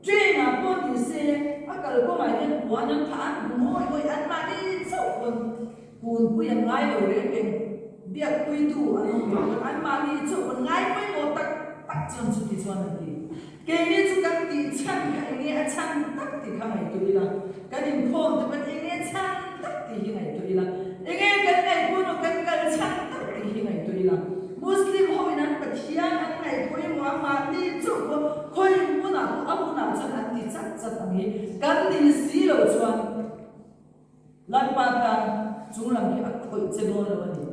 Train ah pawh ni se a kalkawngah hian puan an thah an hmu ngawi ngawi anmahni chauh pawn kunpui an ngai lo reng reng biakpuitu an awm lo pawn anmahni chauh pawn ngai pawimawh tak tak chuan chuti chuan an ti. Keini chu kan tih chhan kha enge a chhan tak tih kha ngaihtuah ila, kan inkhawm te pawn enge chhan tak tih hi ngaihtuah ila, enge kan ngaihpawimawh kan kal chhan tak tih hi ngaihtuah ila. Muslim ho in an Pathian an ngaihpawimawh a mahni chauh pawh khawi hmunah pawh a hunah chuan an ti chat chat ang hi kan ni si lo chuan. Lalpa tan chunglam hi a khawih che dawn lo a ni.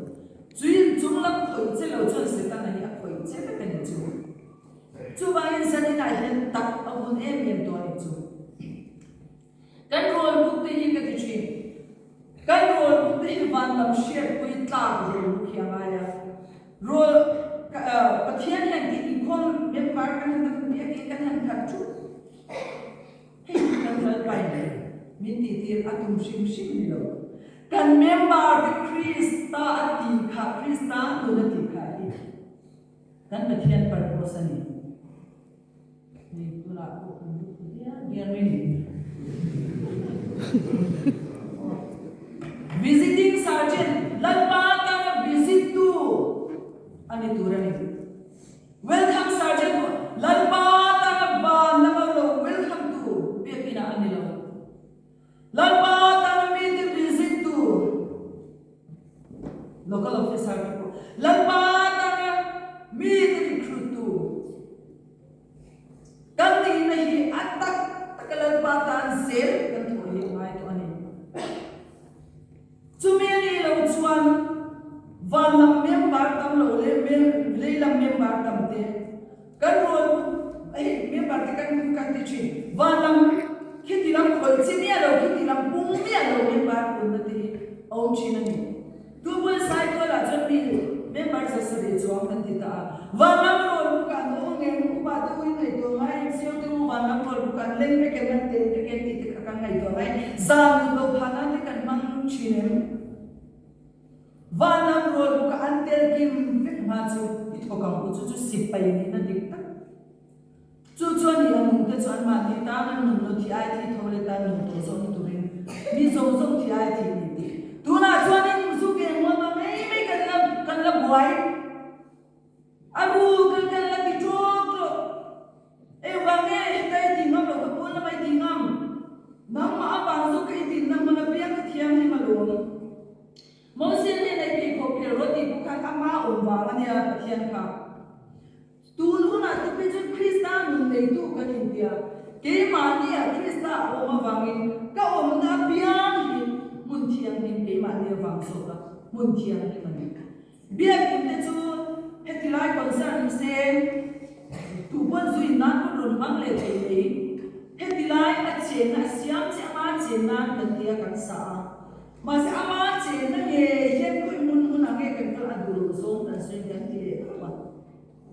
Chuin chunglam khawih che lo chuan Setana hi a khawih che vek a ni chu. Chuvangin zaninah hian tak a hun em em tawh a ni chu. Kan rawl buk te hi ka ti thin. Kan rawl buk te hi van lam hriatpui tlak rawl buk hi a ngai a. Rawl Pathian hian tih inkhawm member kan han dam biakin kan han khat thup. Hei hi kan Lalpain min tihtir a tum hrim hrim ni lo. Kan member te Krista a tih kha, Krista nun a tih kha hi kan Pathian purpose a ni. Hei tunah pawh kan lut ta diar diar mai ni. Visiting Sergeant Lalpa tana visit tu a ni tur a ni. Welcome Sergeant pawh Lalpa tana van lama lo welcome tu biakin ah a ni lo. Lalpa tana mite visit tu Local Officer te pawh Lalpa tana mite recruit tu kan nihna hi a tak taka Lalpa tan zel kan thawh hi a ngai tawh a ni. Chumi a nih loh chuan van lam member tam lo leh lei lam member tam te kan rawn hei member te kan kan ti thin. Van lam khiti lam khawih chi miah lo, khiti lam pung miah lo member punna te hi a awm thin a ni. Tupui Saitual ah chuan mi member 700 chuang kan ti ta a. Van lam rawn buk ah an awm ang em? Upa te u in ngaihtuah ngai em? Sio te u van lam rawn buk ah an leng vek em? An tel vek em? Tih te kha kan ngaihtuah ngai. Zan mut lo phah nan te kan hmang thin em? Van lam rawn buk ah an tel kim vek hma chu i thawk ang u chu chu sipai nihna dik tak. Chu chuan i a nungte chu anmahni tan an nun lo thi ai thi tho leh tan nun tawh zawhna turin mi zawng zawng thi ai thi ni tih. Tunah chuanin zu ke hmuam a mai mai kan la kan la buai a ru kan kan la ti ṭawk ṭawk. Engvang nge heta i ti ngam lo ka pawn lama i ti ngam? Nangmah avang zawk ka i dinna hmun apiang ka thianghlim alawm. Mosia hnena i pheikhawk phel rawh tih pawh khan ama awm vang a nia Pathian kha. Tun hunah te phei chuan Krista nun neitu kan intia. Keimahnia Krista a awm avangin ka awmna apiang hi hmun thianghlim keimahni avang zawka hmun thianghlim a ni. Biakinn te chu heti lai concern ni se tu pawn zuin nan pawn rawn hmang leh thei mai. Heti lai a chenna a siam che anga chen nan kan tia kan sa a. Mahse ama chenna ngei hian khawi hmun hmunah nge kan kal a duh loh zawng kan sawi kan ti leh khawp a.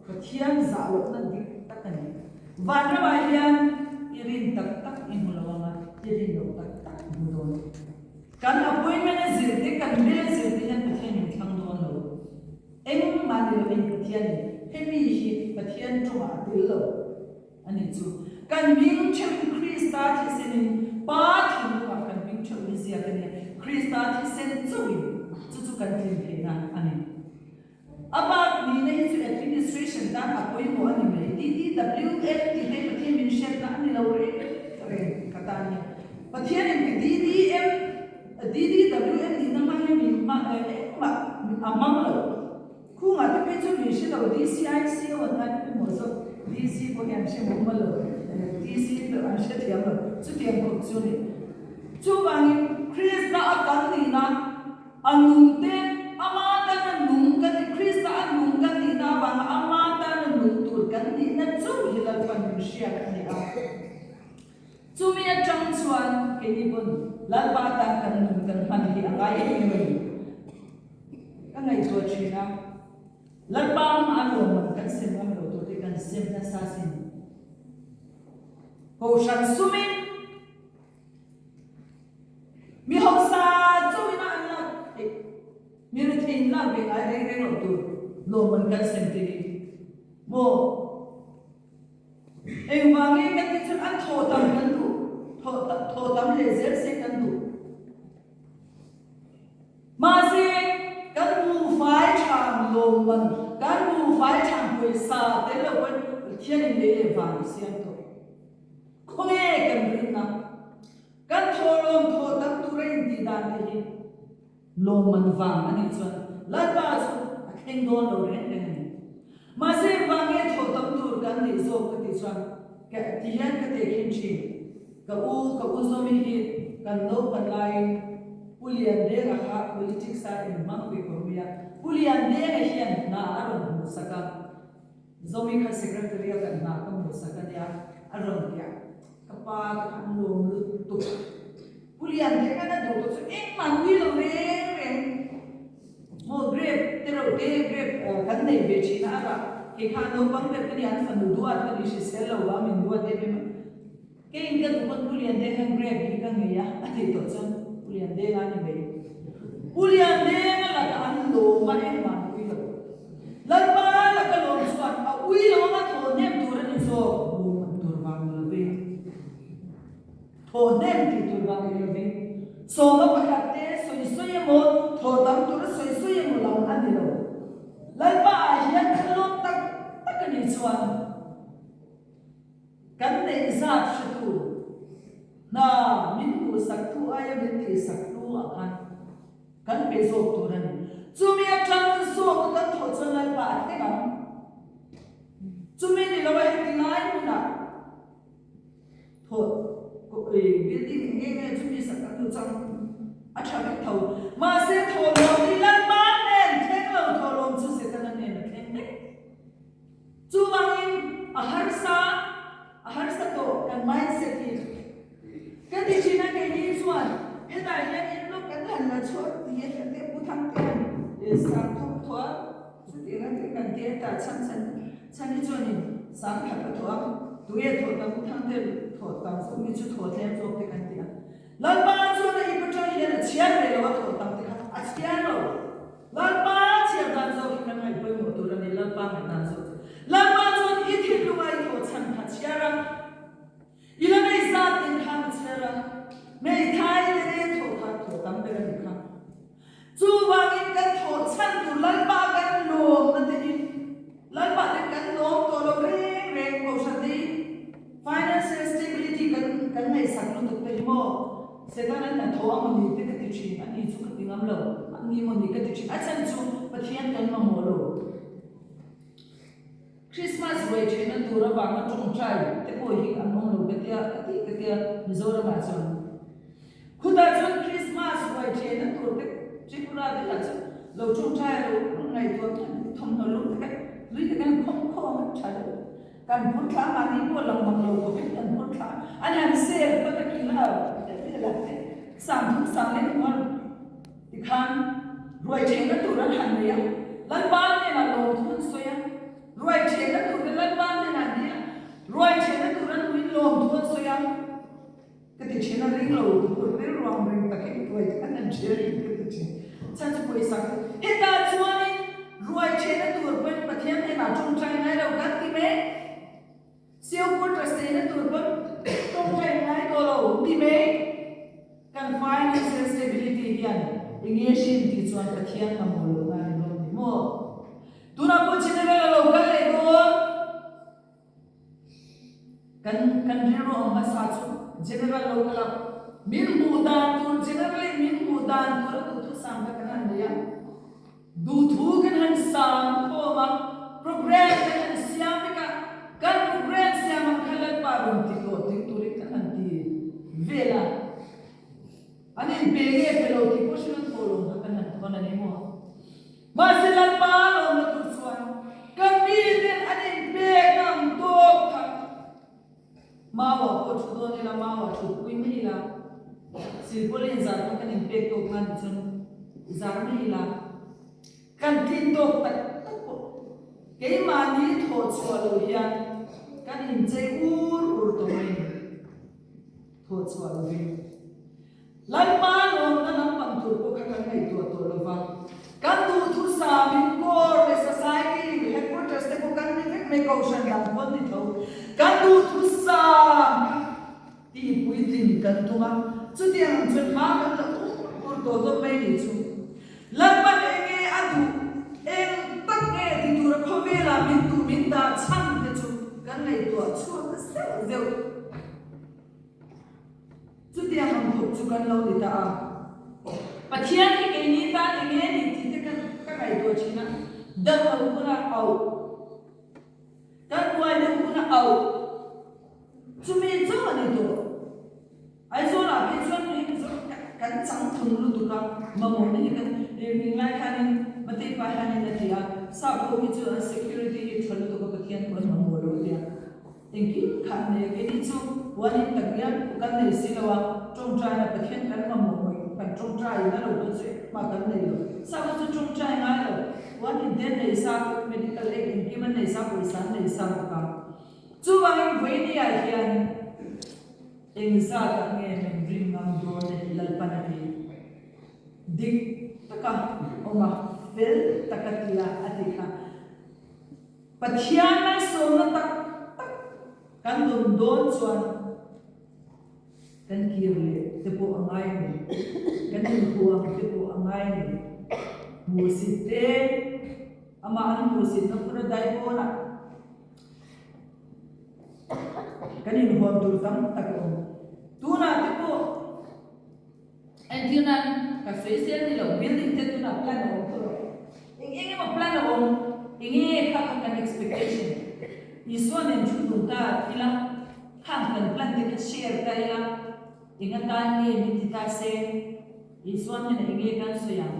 Pathian zah lohna dik tak a ni. Vanramah hian i rin tak tak i hmu lo ang a, i rin loh tak tak i hmu dawn. Kan appointment a zir te, kan hmel a zir te hian Pathian min thlang dawn lo. Engmah ni lovin Pathianin hemi hi Pathian tawngah a tel lo. A ni chu, kan hming theuhin Krista thisenin Pa thinlungah kan hming theuh hi ziak a nia, Krista thisen chauhin chu chu kan tlin theihna a ni. A bak nihna hi chu administration tan a pawimawh a ni mai. DDWM tih hei Pathian min hriatna a ni lo reng reng ka tan hi. Pathianin ka DDM, DDWM nihna hmang hian min hmang engmah a hmang lo. Khungah te phei chu min hre lo DCICO an ngai pawimawh zawk DC pawh hi an hre mumal lo DC pawh an hre thiam lo chutiang khawp chu ni. Chuvangin Krista a kan nihna a nung te ama tana nung kan ni Krista a nung kan nihna avanga ama tana nung tur kan nihna chauh hi Lalpan min hriat a ni a. Chumi atang chuan keini pawn Lalpa tan kan nun kan hman hi a ngai em em a ni. Ka ngaihtuah thin a, Lalpa hma a lawmman kan sem ngam lo tur te kan sem nasa sin. Kohhran sumin mi hausa chauhin a an lak theih, mi rethei in lak ve ngai reng reng lo tur lawmman kan sem te hi maw? Engvang nge kan tih chuan an thaw tam kan duh, thaw tam leh zel se kan duh. Mahse, kan buhfai than lawmman, kan buhfai than pawisa tel lo pawn Pathianin lei leh van a siam tawh. Khawnge kan rinna? Kan thawhlawm thaw tam tura intih dan te hi lawmman vang a nih chuan Lalpa chu a thleng dawn lo reng reng a ni. Mahse, engvang nge thaw tam tur kan nih zawk ka tih chuan ka ti hian ka tehkhin thin. Ka u, ka u Zawmi hi kan naupan laiin. Pu Liandenga kha politics a inhmang ve khawp mai a, Pu Liandenga hian hna a rawn hmuhsak a, Zomi kha secretary a kan hna ka hmuhsak a nia a rawn ti a, ka pa te kha an lawm lutuk. Pu Liandenga na duh tawh chu engmah nui lo reng reng. Maw grape te reuh te grape kan nei ve thin a rah kei kha naupang ber ka nia an fanu duat ka ni hrisel lo va min duat em em a keiin ka duh pawn Pu Liandeng hian grape hi ka ngei a a tih tawh chuan Pu Liandeng a ni mai Pu Liandeng a laka an lawm a engmah an ui lo Lalpa laka lawm chuan a ui lo anga thaw hnem tur a ni zawk lawm an tur vang ni lo ve. Thaw hnem tih tur vang ni lovin sawma pakhat te sawi sawi emaw, thaw tam tura sawi sawi emaw lam a ni lo. Lalpa ah hian kan lawm tak tak a nih chuan kan neih zat hretu hna min hmuhsaktu aia min tihsaktu ah khan kan pe zawk tur a ni. Chumi atang zawka kan thawh chuan Lalpa a thleng ang. Chumi ni lo a heti lai hmunah. Thawh building nge nge chu mi sak an duh chang a tha vek tho. Mahse thawhlawm hi Lalpa nen thleng lo thawhlawm chu Setana nen a thleng vek. Chuvangin a harsa a harsa tawh kan mindset hi ka ti thin a keini chuan hetah hian enlawk kan han la chhuak ti hian kan te Pu Thangtea'n sang thawk thuah Chutiang a tih kan ti a tah chhan chhan chhan hi chuanin sangkhat a thawh a, tuia thawh tam thang te thawh tam zawk mi chu thawh tlem zawk te kan ti a. Lalpa chuan a ip atang hian a chhiar ve lo a thawh tam te kha a chhiar lo. Lalpa chhiar dan zawk hi kan ngaih pawimawh tur a ni Lalpa ngaih dan zawk chu. Lalpa chuan i thinlunga i thawh chhan kha chhiar a, i la nei zat nen khan a chhiar a, hmeithai te nen thawh kha thawh tam ber a ni kha. Chuvangin kan thawh chhan tur Lalpa kan lawmna te hi Lalpa ten kan lawm tawh lo reng reng Kohhran te hi financial stability kan kan ngaihsak lutuk te hi maw Satan an hnathawh a mawni te ka ti thin a ni chu ka ti ngam lo a ni mawni ka ti thin a chhan chu Pathian kan mamawh lo. Christmas ruai ṭhenna tur avanga ṭawngṭai te pawh hi an awm lo ka tia ka ti ka tia Mizoramah chuan. Khutah chuan Christmas ruai ṭhenna tur te Tripura te lah chu lo ṭawngṭai a lo ngaihtuah khan thawmhnaw lung te kha lui te khan khawm khawm a ṭha deuh. Kan phur thla mahni pawh lang mang lo khawpin kan phur thla an han sel phawt a kila velah te sangthum sang leh hnual Tikhan ruai ṭhenna tur an han nei a, Lalpa hnenah lawmthu an sawi a, ruai ṭhenna tur te Lalpa hnenah an dil a, ruai ṭhenna tur an hmuin lawmthu an sawi a, ka ti ṭhin a, ring lo tur rilruang ring takin ruai te khan an ṭhen a ni ka ti ṭhin. Chhan chu pawisa ka ti. Hetah chuanin ruai ṭhenna tur pawhin Pathian hnenah ṭawngṭai ngai lo kan ti mai. Siau quarter seina tur pawn tawngtai ngai tawh lo ti mai. Kan financial stability hian enge hrim tih chuan Pathian mamawh lohna a ni dawn ni maw? Tunah pawh General a lo kal leh dawn. Kan kan rilru ang hmasa chu General lo kal a, min hmuh dan tur General in min hmuh dan tur a duhthusam kha kan han nei a. Duhthu kan han sang khawm a, program kan han siam vek a, kan program siam ang kha Lalpa rawn ti hlawh tling turin kan han ti vel a, an inpe nge pe lo tih pawh hrilh thaw lo kha kan han thawn a ni maw? Mahse Lalpa lawmna tur chuan kan miten an inpek ang tawk kha Mau ah pawh thu dawn ila, mau ah thutpui mai ila, silpawlin zar pawh kan inpek tawk nan ti chuan zar mai ila, kan tlin tawk tak tak pawh keimahni thawh chhuah lo hian kan inchei ur ur tawh mai a ni, thawh chhuah lovin. Lalpa lawmna lampang tur pawh kha kan ngaihtuah tawh lo va, kan duhthusam in Corps leh Society Headquarters te pawh kan ni vek mai, Kohhran dang pawh an ni tho. Kan duhthusam kha tihpuitlin kan tum a, chutiang ang chuan hma kan la ur ur tawh hlawm mai nih chu. Lalpan eng nge a duh, eng tak nge ti tura khawvelah min duh min dah chhan te chu kan ngaihtuah chhuak zeuh zeuh. Chutiang ang khawp chu kan lo ni ta a. Pathian hi keini tan eng nge ni tih te ka ka ngaihtuah thin a, dam lo huna auh, kan buai deuh huna auh, chumi chauh a ni tawh. Aizawlah phei chuan hei Mizoram ka. kan changtlung lutuk a, mamawhna hi kan ring lai khanin Matei pa hianin a ti a, sap ho hi chu an security hi tha lutuk a Pathian pawh an mamawh lo a ti a, engkim kha an nei a, keini chu huan in tak hian kan nei si lo a, tawngtaina Pathian kan mamawh ngawih kan tawngtai in a lo pawn chu engmah kan nei lo, sap ho chu tawngtai ngai lo, huan in te an nei sa, medical aid engkim an nei sa, pawisa an nei sa bawk a, chuvangin vawinia hian. Eng zatah nge min rin ngam dawn e Lalpan a ti. Dik taka awm a, fel taka tia a ti kha. Pathian malsawmna tak tak kan dawn dawn chuan kan kir leh te pawh a ngai a ni. Kan inhuam te pawh a ngai a ni. Hmuhsit te, amah an hmuhsitna phur a dai pawnah, Kan inhuam tur tam tak a awm. Tunah te pawh entir nan ka sawi sel ni lo, building te tunah plan a awm tawh lo. Eng eng emaw plan a awm, eng nge kha kha kan expectation. Isua nen thu dun ta ila, khang kan plan te kha share ta ila, eng atan nge min ti ta se, Isua hnenah eng nge kan sawi ang?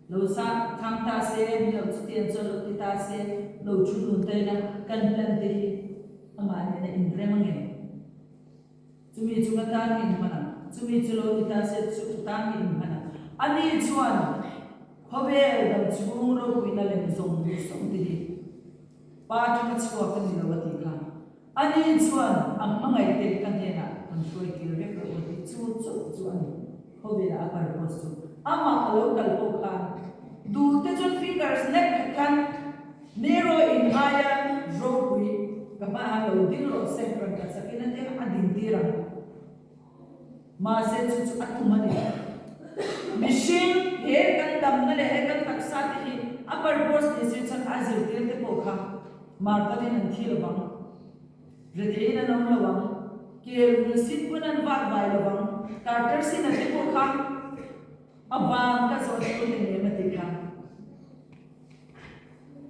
Lo sa thang ta se, min lo chutiang chuan lo ti ta se, lo thu dun ta ila kan plan te hi amah nen a inrem ang em? Chumi chu ka tan nge inhman ang? Chumi chu lo ti ta se, chu ka tan nge inhman ang? Ani chuan khawvel dam chhung ropuina lem zawng zawng te hi pa atanga chhuak a ni lo a tih kha. Ani chuan a hmangaihte ka hnenah kan hruai kir vek rawh aw tih chu chauh chu a ni. Khawvelah a purpose chu amah a lo kal pawh khan duhte chuan finger snap khat khan Nero in aia ropui ka hmaah lo ding rawh se rawn khat sakin a tia a din tir ang. Mahse chu chu a tum a ni. Mihring he kan damna leh he kan taksa te hi a purpose ni si chuan a zirtir te pawh kha Martar in an thi lo vang, retheiin an awm lo ang, kel vul sin pawn an vat vai lo vang, Carter sin a te pawh kha a vang ka zawh chu hei nem a ti kha.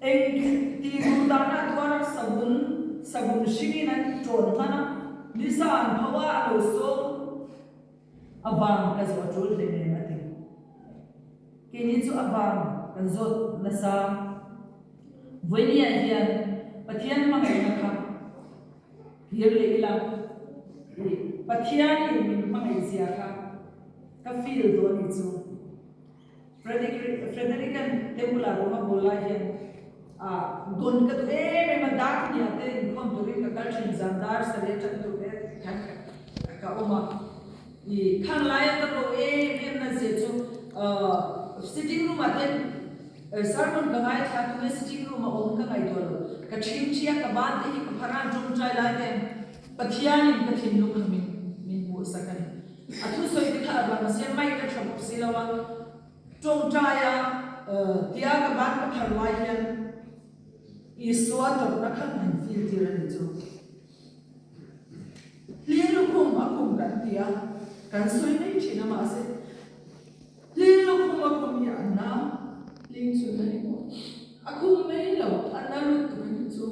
Eng ti duh dana tuar a savun savun hringin an ṭawn hman a, nisa an pho a, a lo sawm a vang ka zawh a ṭul hle nem a ti. Keini chu a vang kan zawt nasa. Vawinia hian Pathian hmangaihna kha hlir leh ila, ih Pathianin min hmangaih zia kha ka feel duh a nih chu. Frederick-a'n Temple-ah rawng a bawl lai hian dawn ka duh em em a, dar hniah te inkhawm turin ka kal thin, zan dar sarih atang tur te khan ka awm a. I khang laia ka ro em em na zia chu sitting room-ah te sermon ka ngaithla tunge sitting room-a awm ka ngaihtuah lo, ka ṭhingṭhi a, ka ban te hi ka phar a, an ṭawngṭai lai te Pathianin ka thinlung kha min min hmuhsak a ni. A thusawi te kha a rang sia, mic a tha bawk si lo a, tawngtaia tia ka ban ka phar lai hian Isua tawrhna kha min feel tir a ni chu. Hling lukhum a khum kan ti a, kan sawi mai thin a mahse hling lukhum a khum hi a na, hling chu na emaw a khum mai lo, a na lutuk a ni chu.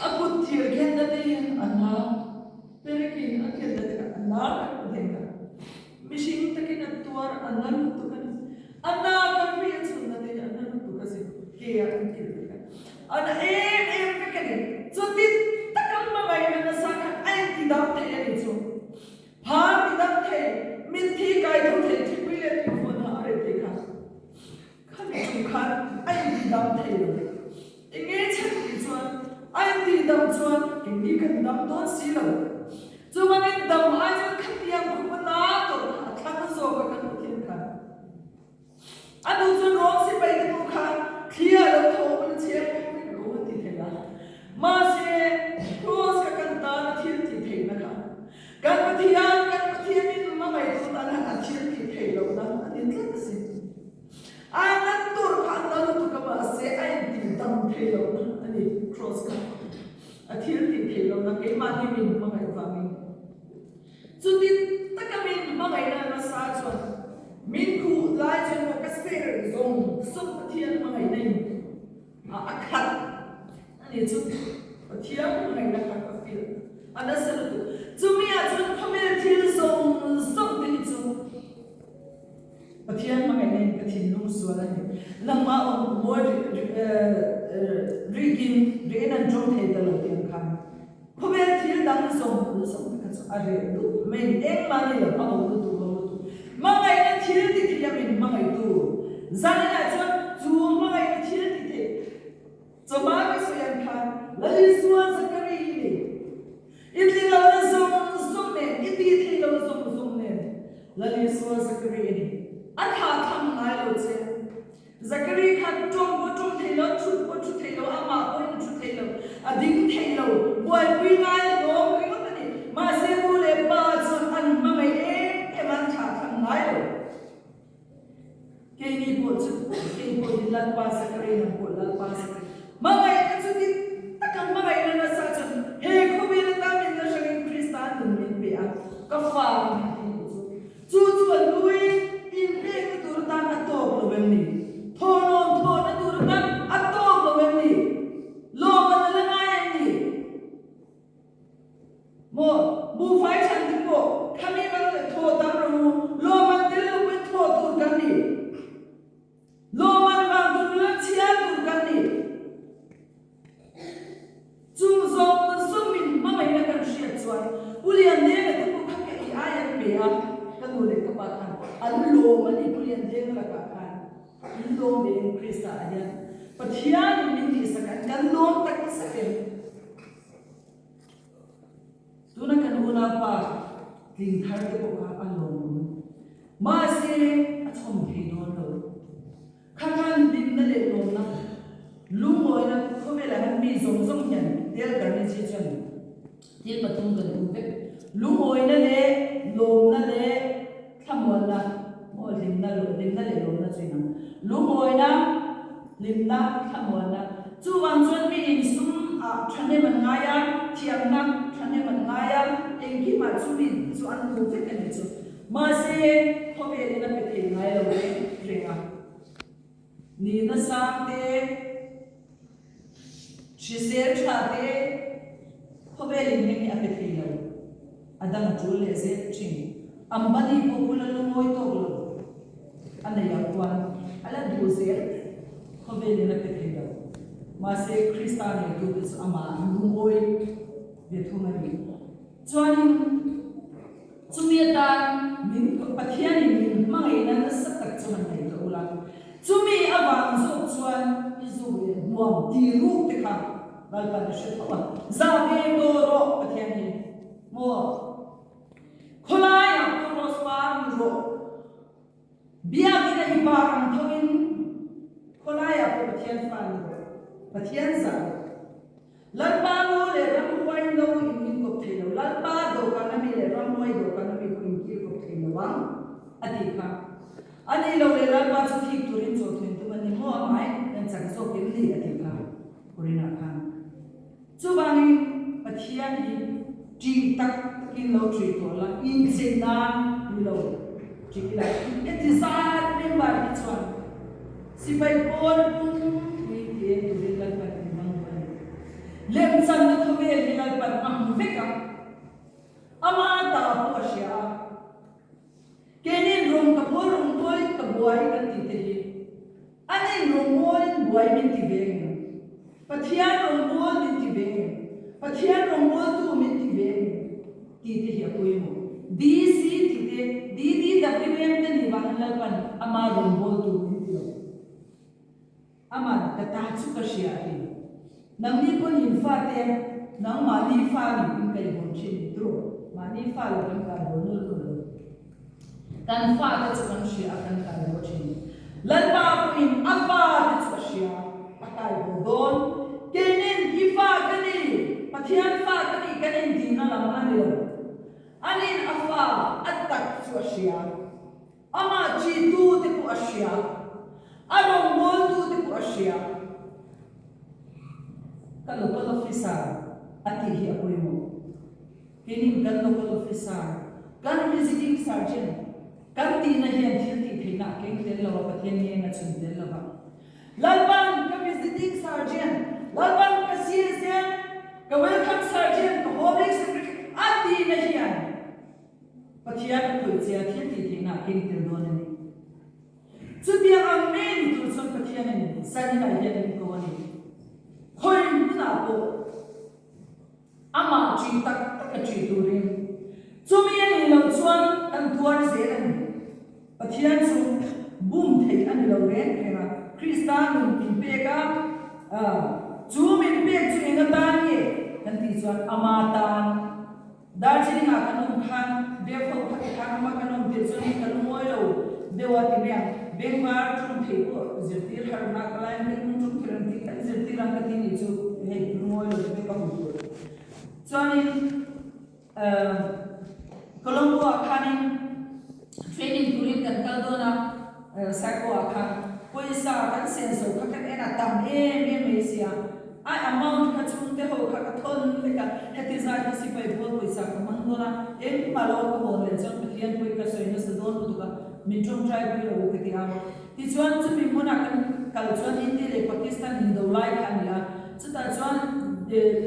A kut thir khenna te hi a na, perekin a khenna te kha a na vek a thei kha. Mihring takin a tuar a na lutuk a ni. A na ka ri a chhunna te hi a na lutuk a zin, ke ah an kilh te kha a na em em vek a ni. Chuti taka hmangaihna nasa khan a intidam thei a ni chu. Phar tidam thei, mitthi kai tho thei, thipui leh tuifawn ha a reh thei kha. Khami ṭum khan a intidam thei lo. Enge chhan tih chuan a intidam chuan engni kan dam dawn si lo. Chuvangin dam ai chuan khatiang khupa na tawrh kha a thlang zawk a kan Pathian khan. A nu chuan rawng sipai te pawh kha thli ah lo tho awm a chheng awm vek lo a ti thei a. Mahse Kraws kha kan tan a thil tih theihna kha kan Pathian kan Pathianin hmangaihtu tan a thil tih theih lohna a ni tlat asin. A nat tur kha a na lutuk a mahse a intih dam thei lo a ni Kraws kha a thil tih theih lohna keimahni min hmangaih vangin chuti taka min hmangaihna nasa chuan min khuh lai chuan maw ka ser zawng zawng Pathian hmangaihna in a khat a ni chu Pathian hmangaihna kha ka feel a nasa lutuk chumi ah chuan khawvel thil zawng zawng te hi chu. hmang sual a ni. Nangmah aw mawi rikin riin an tawng thei ta lo tih ang khan khawvel thil dang zawng zawng te kha chu a reh duh mai a ni. Engmah ni lo, a ho lutuk ho lutuk. Hmangaihna thil ti thei a min hmangaihtu zaninah chuan chu hmangaihna thil ti thei chawhma ka sawi ang khan Lal Isua Zakari hi ni. I tling lohna zawng zawng nen, i tih theih loh zawng zawng nen Lal Isua Zakari a ni. A thlah tham ngai lo che. Zakari kha tawng pawh tawng thei lo, thut pawh thu thei lo, amah pawhin a thu thei lo, a ding thei lo, buaipui ngai hlawm ringawt a ni. Mahse nu leh pa chuan an hmangaih em em a, an thlah tham ngai lo. Keini pawh chu kei pawh hi Lalpa Zakari nang pawh Lalpa Zakari hmangaihna chu dik taka hmangaihna nasa chuan he khawvel atan min la hrangin Krista nun min pe a, ka fa ka min ti duh chu chu chu a lui inpekna tur atan a tawk lo em ni? Thawhlawm thawhna tur atan a tawk lo em ni? Lawm a la ngai em ni? Maw, buhfai chhan te pawh khami van leh thaw tam rawh u, lawmman tel lo pawhin thaw tur kan ni. Lawmman vang tur nula chhiar tur kan ni. Chung zawng zawngin hmangaihna kan hriat chuan Pu Liandenga te pawh kha ka ei ai an pe a, ka nu leh ka pa khan an lawm a ni Pu Liandenga lakah khan. In lawm ve em Krista ah hian Pathianin min tihsak an kan lawm tak zet em? Tuna kan unaupa tling thar te pawh kha a lawmawm. Mahse, a chhawm thei dawn lo. Kha khan hlimna leh lawmna, lungawina khawvelah hian mi zawng zawng hian Dale Carnegie chuan thil pathum kan um vek. Lungawina leh lawmna leh thlamuanna maw hlimna hlimna leh lawmna chu inang. Lungawina, hlimna, thlamuanna. Chuvang chuan mi insum ah thahnem an ngai a, thiamna thahnem an ngai a, engkimah chu mi chu an duh vek a ni chu. Mahse, khawvelin a pe thei ngai lo reng reng a. Nihna sang te, hrisel tha te khawvelin heng hi a pe thei lo. A dang a tul leh zel thin. Ambani pawh bula lungawi tawk lo a nei ang chuan a la duh zel khawvelin a pe thei lo. Mahse, Krista neitute chu amah an lungawi ve thung a ni. Chuanin chumi atan min Pathianin min hmangaihna nasa tak chu han nei tawh ula, chumi avang zawk chuan i zuk leh hmuam ti ruk te kha Lalpan a hre tho a, zah ve tawh rawh Pathian hi maw? Khawlaiah pawh rose par ni rawh. Biakina i par ang thoin khawlaiah pawh Pathian fa ni rawh, Pathian zah rawh. Lalpa ngaw leh ramhuai no in inkawp thei lo, Lalpa dawhkan ami leh ramhuai dawhkan ami pawh inkir kawp thei lo ang, a tih kha. A nih loh leh Lalpa chu thik turin chawhthawin tum a ni maw amai kan chak zawk em ni, a tih kha Korinah khan. Chuvangin Pathian hi ṭih tak takin lo ṭih tawh la, inchei nan ni lo ṭih ila. Heti zat member hi chuan sipai pawl pum hi ti eng turin Lalpan min hmang duh a ni. Lemchanna khawvel hi Lalpan a hmu vek a, ama ta pawh a hria a. Keinin rawng ka pawl rawng pawlin ka buai kan tih te hi anin rawng mawlin buai min ti ve ngem? Pathian rawng mawl min ti ve ngem? Pathian rawng mawltu min ti ve ngem? Tih te hi a pawimawh. DC tih te, DDWM te nih vangin Lalpan ama rawng mawltu min ti lo. Aman, ka ta chu ka hria a ti. Nangni pawn in fate, nang mahni fa nih in kai hawn thin ni turu, mahni fa lo kan kai haw nul nul lo. Kan fate chu kan hria a, kan kai haw thin. Lalpa pawhin a fate chu a hria, a kai haw dawn. Keinin i fa ka ni, Pathian fa ka ni kan intihna lam a ni lo. Anin a fa a tak chu a hria. Amah ṭihtute pawh a hria, a rawngbawltute pawh a hria. Ka local officer a tih hi a pawimawh. Keinin kan local officer, kan visiting sergeant kan tihna hian thil tih theihna a keng tel lo a, Pathian ngeng a chhun tel lo va. Lalpan ka visiting sergeant, Lalpan ka CSM, ka welcome sergeant, ka home league secretary a tihna hian Pathian a khawih che a, thil tih theihna a keng tel dawn a ni. Chutiang ang mek. Zaninah hian min ko a ni. Khawi hmunah pawh amah ṭih tak taka ṭih turin chumi a nih loh chuan kan tuar zel a ni. Pathian chu bum theih a ni lo reng reng a, Krista nun min pek a, chu min pek chu eng atan nge kan tih chuan ama tan. Darjeeling ah kan awm khan Dev ho kha ti khan rama kan awm tirh chuan ka lungawi lo deuh a ti mai ang. Bengvar ṭawng theih pawh zirtir har nak a lai beng ṭawng thei reng tih kan zirtir ang ka ti nih chu hei lungawi lo ti mai ka hmu tur. Chuanin Colombo ah khanin training turin kan kal dawn a, Psycho ah khan pawisa kan senso kha kan en a tam em em mai sia. A amount kha chhungte ho kha ka thawn vek a, heti zai kha sipai pawl pawisa ka hmang dawn a, engmah lo ka hawn leh chuan Pathian pawhin ka sawi nasa dawn lutuk a, min tawngtai pui lo u ka ti a. Tichuan chumi hmunah kan kal chuan India leh Pakistan indo lai kha a ni a, chutah chuan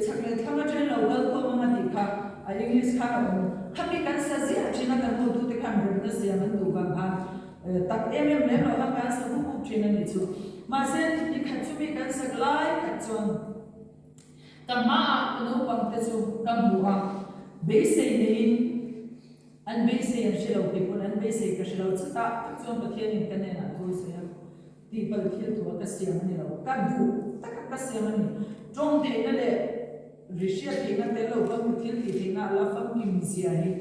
chhak leh thlang atangin lo kal khawm ang a tih kha a English khan a awm. Khami kan sa ziah thin a, kan hotute khan remna siam an duh vang khan Tak em em lem lo khan kan sa hup hup thin a nih chu. Mahse, ni khat chu mi kan sak lai khat chuan ka hmaah ka naupang te chu ka hmu a, beisei neiin an beisei an hre lo kei pawn an beisei ka hre lo. Chutah tak chuan Pathianin ka hnenah thu a sawi a, tihpalh thil thu a ka siam a ni lo, ka duh taka ka siam a ni. Tawng theihna leh ri hriat theihna tel lo pawn ka thil tih theihna a la famkim zia hi.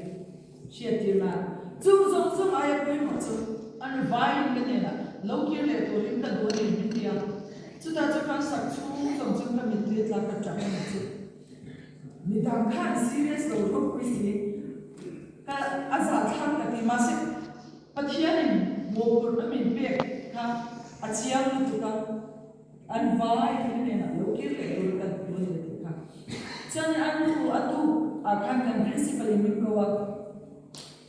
Hriattir nan chung zawng zawng aia pawimawh chu an vaiin ka hnenah lo kir leh turin ka duh a ni min ti a. Chutah chu kan sak chhung zawng chuan ka mittui a tlak ka ṭap a ni chu. Midang khan serious lo ropui si ka a zahthlak ka ti mahse Pathianin mawhphurhna min pek kha a chiang lutuk a. An vai ka hnenah lo kir leh tur ka duh a ni a tih kha. Chuan a nu a tuk ah khan kan principal in min ko a,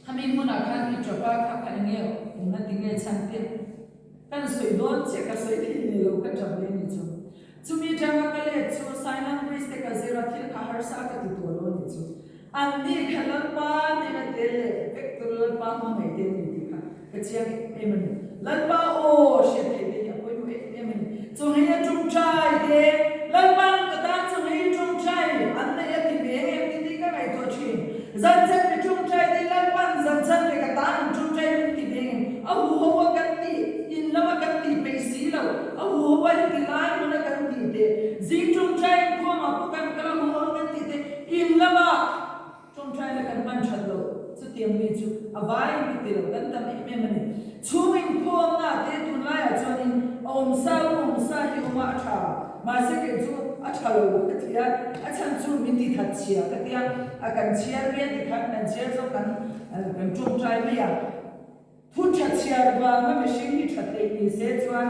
khami hmunah khan i tap a, kha kha enge eng a ti nge chhan te kan sawi dawn chiah ka sawi thei nei lo ka tap leh a ni chu. Chumi atanga ka let chu sign language te ka zir a, thil kha harsa ka ti tawh lo a ni chu. An ni kha Lalpa nena tel leh vek tur Lalpa hmangaih te an ni tih kha ka chiang em a ni. Lalpa aw hriat theih te hi a pawimawh em em a ni. Chawngei a tawngtai te, Lalpa'n ka tan chawngei tawngtai an nei a ti ve em tih te hi ka ngaihtuah thin. Zanchan mi tawngtai te Lalpa'n zanchan leh ka tan an tawngtai min ti ve em? A huho a kan tih, in lama kan tih peih si lo, a huho a heti lai hmuna kan tih te, zing tawngtai inkhawmah pawh kan kal a huho a kan tih te, In lamah tawngtaina kan hman that loh chutiang mi chu a vaiin ka ti lo, kan tam em em a ni. Chhung inkhawmna te tunlaiah chuanin a awmsa u awmsa hi awma a tha, mahse kei chu a tha lo ka ti a, a chhan chu min ti that chhia ka ti a, a kan chhiar mai a tikhan kan chhiar zawk kan kan tawngtai mai a. Thu tha chhiar vanga mihring hi tha thei ni se chuan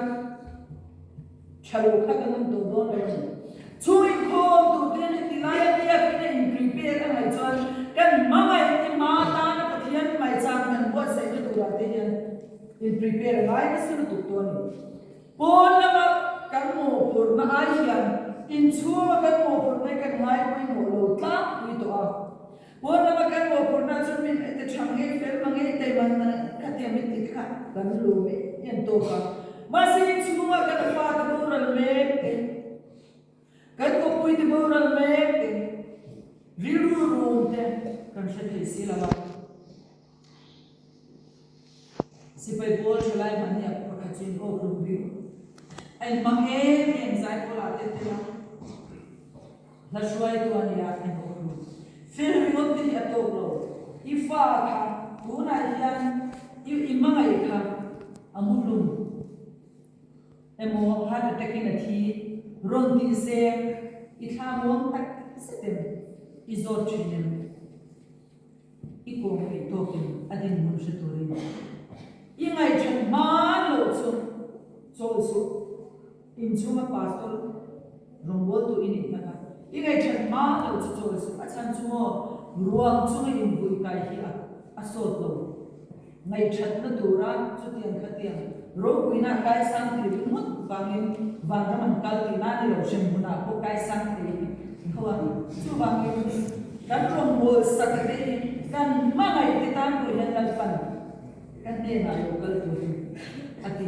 tha lo kha kan awm tawh dawn lo a ni. Chhung inkhawm tur te heti laia biakin a in prepare a ngaih chuan kan hmangaih te hma atana Pathian hmaichang kan buatsaihna turah te hian in prepare a ngai nasa lutuk tawh a ni. Pawn lama kan mawhphurhna ai hian inchhunga kan mawhphurhna hi kan ngai pawimawh lo tlangpui tawh a. Pawn lama kan mawhphurhna chu min ti tha ngei fel ma ngei taima khatiang min ti te kha kan lawm em tawk a. Mahse inchhunga kan fate boral mek te, kan kawppui te boral mek te, rilru rum te kan hre thei si lo a. Sipai pawl thalai mahni a pakhat chu in awk hlum riu. A inhmang em em zai pawlah te tel a, hla hruaitu a nia a in awk hlum. Fel ringawt te hi a tawk lo. I fa kha tunah hian i i hmangaih kha a mu hlum emaw heart attack in a thi rawn tih se i thla muang tak zet em i zawt thin em? I kawng peih tawkin a dinhmun hre turin i ngaihṭhat hman loh chu chawl suh. Inchhunga pastor rawngbawltu i nih hna kha i ngaihṭhat hman loh chu chawl suh. A chhan chu maw ruang chunga invuih kai hi a a sawt lo. Ngaihṭhatna tura chutiang khatiang ropuina a kaisang thei ringawt vangin vanram an kal tihna a ni lo, hremhmunah pawh kaisang thei tho a. Chuvangin kan rawngbâwl saka te hi kan hmangaih te tan pawh hian Lalpan kan hnenah lo kal turin a ti.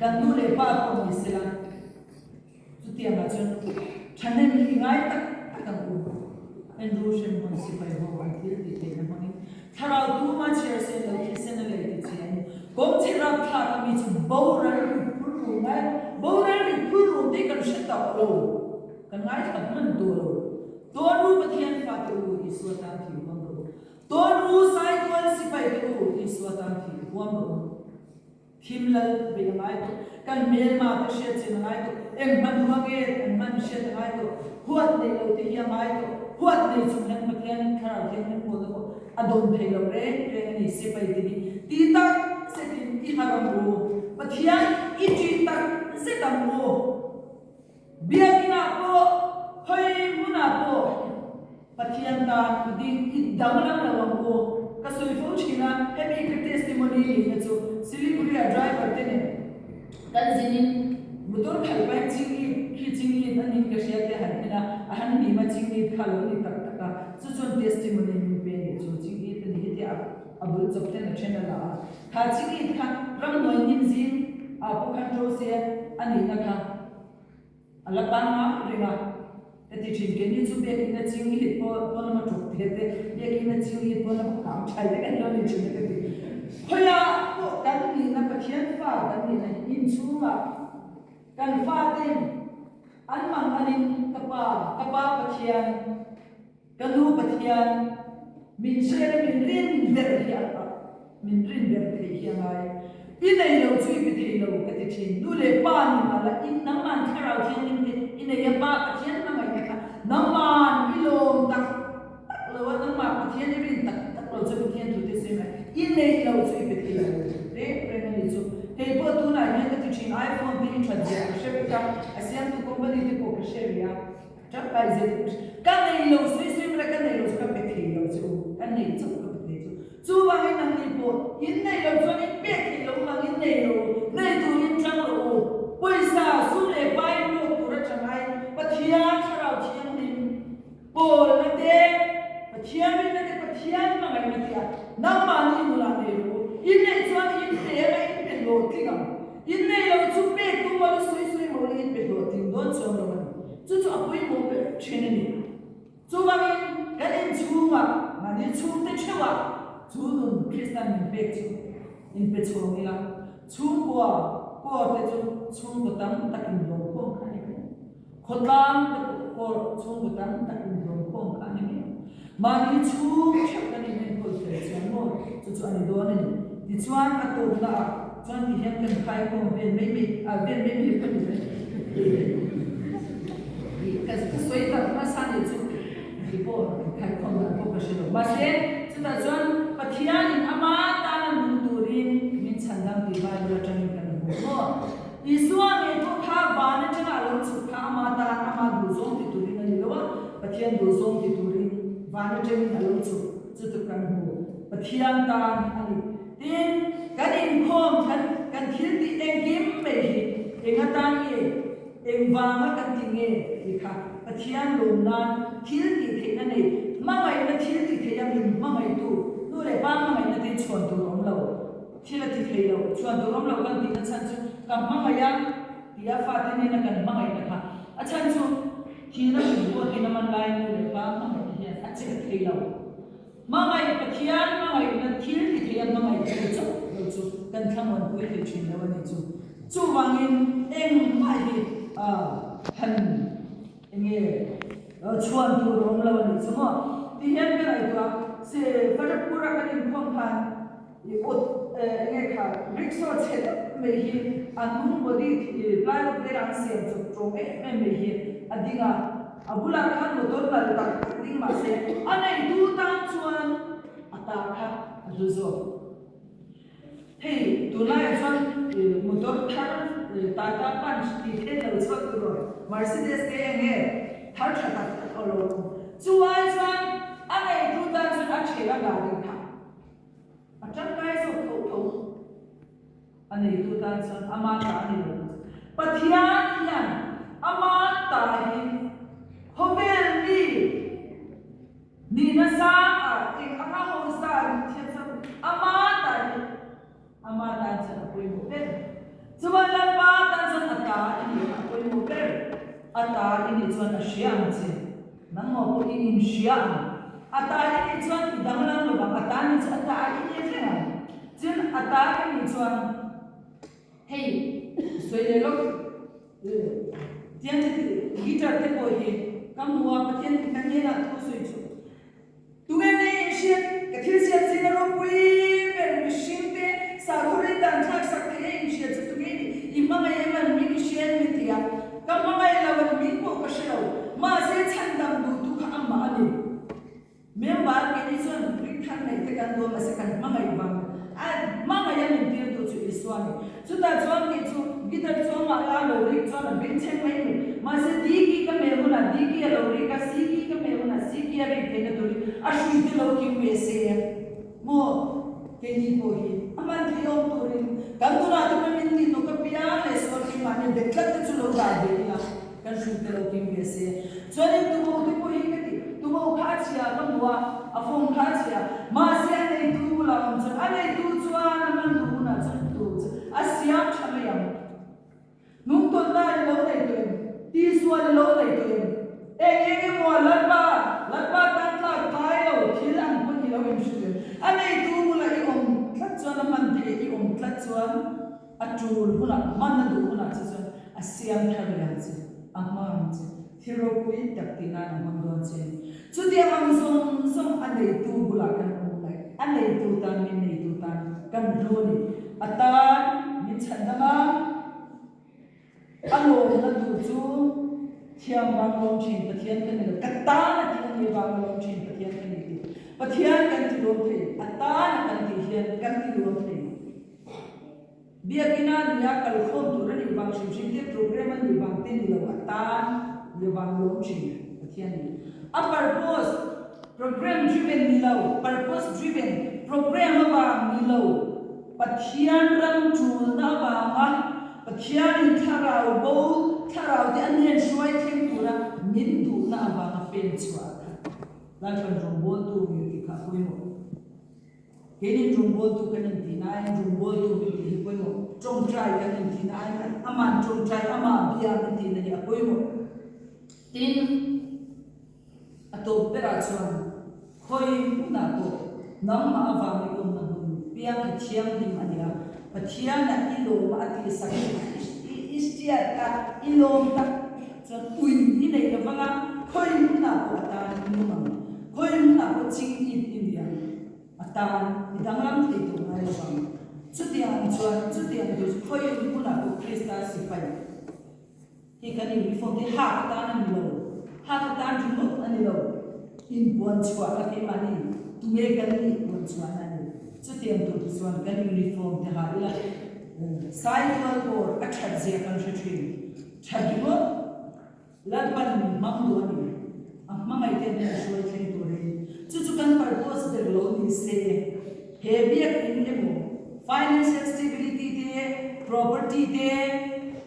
Kan nu leh pa pawh ni sela, chutiangah chuan thahnem hi ngai tak tak ang u. Andrew hremhmun sipai ho an thil tih theihna hmangin thlarau tuma chhiar sen lo thisen a lei ti che an ni. Kawng chhe rapthlak a mi chu boral rit phur ru ngai boral rit phur ru tih kan hre tawh lo, kan ngaithla hman tawh lo. Tawn ru Pathian fate u Isua tan thih huam rawh u. Tawn ru Saitual sipai te u Isua tan thih huam rawh u. Thim lal beih a ngai tawh. Kan hmelma te hriat chin a ngai tawh. Eng hmanrua nge an hman hriat a ngai tawh. Huat nei lo te hi a ngai tawh. Huat nei chung hian Pathian Thlarau Thianghlim pawlna pawh a dawn thei lo reng reng a ni. Sipai te hi ti tak zetin i har ang u. Pathian i ṭih tak zet ang u. Biakinah pawh, khawi hmunah pawh Pathian tan i ding i danglam lo ang u. Ka sawi fo thin a, hemi ka testimony nihna chu Siliguri-a driver te nen kan zinin motor khalh pahin chingit khi chingit a nin ka hria te han en a, a han hnim a chingit kha lo ni tak tak a, chu chuan testimony min pe nih chu chingit a ni hi tia a bul chawp ten a then a la a, kha chingit kha ramhnuai hnim zing ah pawh khan ṭo se a nihna kha. A la tan ngai reng a, ka ti thin. Keini chu biakin a ching hit pawh pawn lama ṭawk te te, biakin a ching hit pawn lama kang ṭhai te kan lo ni thin a ka ti. Khawiah pawh kan nihna Pathian fa kan nihna hi inchhungah kan faten an mang anin ka pa, ka pa Pathian, Ka nu Pathian, min hriat a min rin ber hi a min rin ber theih hi a ngai. I nei lo chu i pe thei lo ka ti thin. Nu leh pa ni mah la i nangman thlarau thianghlim te i nei a, pa Pathian hmangaihna kha nangman i lawm tak tak lo a, nangmah Pathian i rin tak tak lo chu Pathian thu te sawi mai i nei lo chu i pe thei lo reng reng a ni chu. Kei pawh tunah hian ka ti thin iPhone te hi that zia ka hre vek a, a siamtu company te pawh ka hre rih a. Tangkai zet in ka nei lo sawi sawi mawle ka nei lo chu ka pe thei lo che u, ka nei chauh ka pe thei chu. Chuvangin nangni pawh in nei lo chuan in pek thei lo vangin nei lo u, nei turin tang rawh u. Pawisa, sum leh pai lawk tur atanga in Pathian Thlarau Thianghlim pawlna te, Pathian rinna te, Pathian hmangaihna te ah nangmahni nunah nei rawh u. In neih chuan in pe anga in pe hlawhtling ang. In nei lo chu pek tum a lu sawi sawi mawlh in pe hlawhtling dawn chuang lo a ni. Chu chu a pawimawh ber thin a ni. Chuvangin kan inchhungah, mahni chhungte theuhah chu nun Kristan min pek chu in pe chhawng ila, chhungkua kawr te chu chhungkaw tam tak inhlawmkhawm kha a ni mai. Khawtlang te pawh kawr chhungkaw tam tak inhlawmkhawm kha a ni mai. Mahni chhung theuh kan inenkawl fel chuan maw chu chu a ni dawn a ni. Tichuan a tawpna ah chuan ti hian kan khaikhawm vel mai mai ah vel mai mai ka ni mai. Ka sawi tak hmasa nih chu ti pawh kan khaikhawm dan pawh ka hre lo. Mahse chutah chuan Pathianin ama tana nung turin min chhandam tih Bible atangin kan hmu maw. Isua ngei pawh kha van atanga a lo chhuk kha ama tan ama duhzawng ti turin a ni lo a, Pathian duhzawng ti turin van atangin a lo chhuk chu chu kan hmu. Pathian tan a ni. Tin, kan inkhawm kan kan thil tih engkim mai hi eng atan nge, eng vanga kan ti nge tih kha Pathian lawm nan thil tih theihna nei, hmangaihna thil tih theih a min hmangaihtu nu leh pa hmangaihna te chhuan tur a awm lo. Thil a ti thei lo, chhuan tur awm lo kan tihna chhan chu ka hmangaih a ti a, fate nena kan hmangaihna kha a chhan chu thihna kum pawh tina man lai nu leh pa hmangaihna hian a chelh thei lo. Hmangaih Pathian hmangaihna thil ti thei a hmangaih thei chauh lo chu kan thlamuanpui thei thin lo a ni chu. Chuvangin engmah hi han Enge chhuan tur a awm lo a nih chu maw? Ti hian ka ngaihtuah se Fatehpur a kan inkhawm khan i awt enge kha rickshaw chhe deuh mai hi a hnung body plywood vel an siam chawp tawng em em mai hi a ding a, a bulah khan motor nalh tak tak ding mahse a neitu tan chuan a ta kha a hlu zawk. Hei tunlaiah chuan motor thar Tata Punch tih te lo chhuak tur aw, Mercedes te eng nge thar tha tak tak aw lo awm. Chu ai chuan a neitu tan chuan a thela gari kha a tangkai zawk tho tho. A neitu tan chuan ama ta a ni lo. Pathian hian ama ta hi khawvel mi Ni nasa a eng anga hausa a nih thiam sam ama ta hi ama tan chuan a pawimawh ber. Chuan Lalpa tan chuan a ta i nih kha a pawimawh ber. A ta i nih chuan a hria ang che. Nangmah pawh i inhria ang. A ta i nih chuan i danglam lo vang. A ta nih chu a ta i ni reng ang. Tin, a ta i nih chuan hei sawi leh lawk tiang te guitar te pawh hi ka hmu a, Pathian ka hnenah thu sawi chu. Tunge nei in hriat? Ka thil siam zing a ropui ber mihring te sakhaw rin dan thlak sak thei a inhriat chu tunge ni? I hmangaih em an hming i hria em min ti a, ka hmangaih lo an hming pawh ka hre lo. Mahse chhandam duhtu kha amah a ni. Member keini chuan ring thar neih te kan duh a mahse kan hmangaih vang a hmangaih a min tirtu chu Isua a ni. Chutah chuan kei chu guitar chu amah la lo rik chuan a beng chheng mai mai. Mahse D key ka hmeh hunah D key a lo rik a, C key ka hmeh hunah C key a rik theihna turin a hrui te lo kim ve se maw? Keini pawh hi a hman thei awm turin kan nunah te pawh min tih hnawk apiang leh sual keimahni bet tlat te chu lo dah ve ila kan hrui te lo kim ve se. Chuanin tubo te pawh hi ka ti, tubo kha a chhia ka hmu a, a phone kha a chhia. Mahse a neitu bulah awm chuan a neitu chuan a hman duh hunah chuan tu chu a siam tha mai ang. Nungtawnna i lo nei tawh em? Tihsual i lo nei tawh em? Eng eng emaw Lalpa, Lalpa tan tlak tlai lo thil ang pawn i lo inhre tawh em? A neitu bulah i awm tlat chuan a hman theih i awm tlat chuan a tul hunah, hman a duh hunah che chuan a siam thar leh ang che, a hmang ang che. Thil ropui tak tih nan a hmang dawn che. Chutiang ang zawng zawng a neitu bulah kan awm mai. A neitu tan, min neitu tan kan hlu a ni. A tan min chhandam a, a lawmna tur chu thiam vang lawm thin Pathian ka ni lo. Ka tan a tih a nih vang a lawm thin Pathian ka ni tih. Pathian kan ti lawm thei, a tan a kan tih hian kan ti lawm thei. Biakina nia kalkhawm tur a nih vang hrim hrim te, program a nih vang te ni lo a tan ni vang lawm thin Pathian nih. A purpose, program driven ni lo, purpose driven, program avang ni lo, Pathian ram tulna avanga Pathianin thlarau bo, thlarau te a hnen hruai thleng tura min duhna avanga pen chhuah a khat. Lalpan rawngbawltu ngei tih kha a pawimawh. Keinin rawngbawltu kan intih nain rawngbawltu min tih hi pawimawh, tawngtai kan intih nain aman tawngtai, ama bia min tihna hi a pawimawh. Tin, a tawp berah chuan khawi hmunah pawh nangmah avang i awmna hmun piang hi thianghlim a ni a, Pathianah i lawm a tihsak i hriat a, i lawm tak chuan ui i nei lo vang a, khawi hmunah pawh a tan i nung ang. Khawi hmunah pawh ching it i ni ang, a tan i danglam thei tawh ngai lo vang. Chutiang ang chuan, chutiang tur chu khawi hmunah pawh Krista sipai hi kan uniform te hak atan a ni lo, hak atan ringawt a ni lo, inpuan chhuahna keimahni tunge kan nih puan chhuahna a ni. Chutiang tur te chuan kan uniform te ha ila, Saitual pawr a that zia kan hre thin, that ringawt. Lalpan min hmang duh a ni. A hmangaihte hnen hruai thleng turin chu chu kan purpose ber lo ni se. He biakinn emaw financial stability te, property te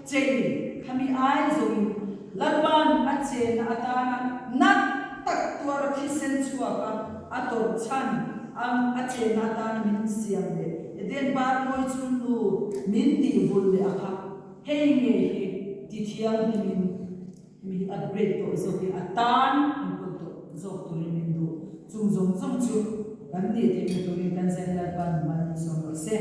chei khami ai zawngin Lalpan a chenna atana nat tak tuara thisen chhuaka a tawrh chhan a a chenna atana min siam leh Eden par mawi chunnu min tih vul leh a kha. Hei ngei hi ti thianghlimin mi hi upgrade tawh zawk hi a tan enkawl tawh zawk turin min duh. Chung zawng zawng chu kan nih theihna turin kan Zen Lalpa numan min sawm rawh se.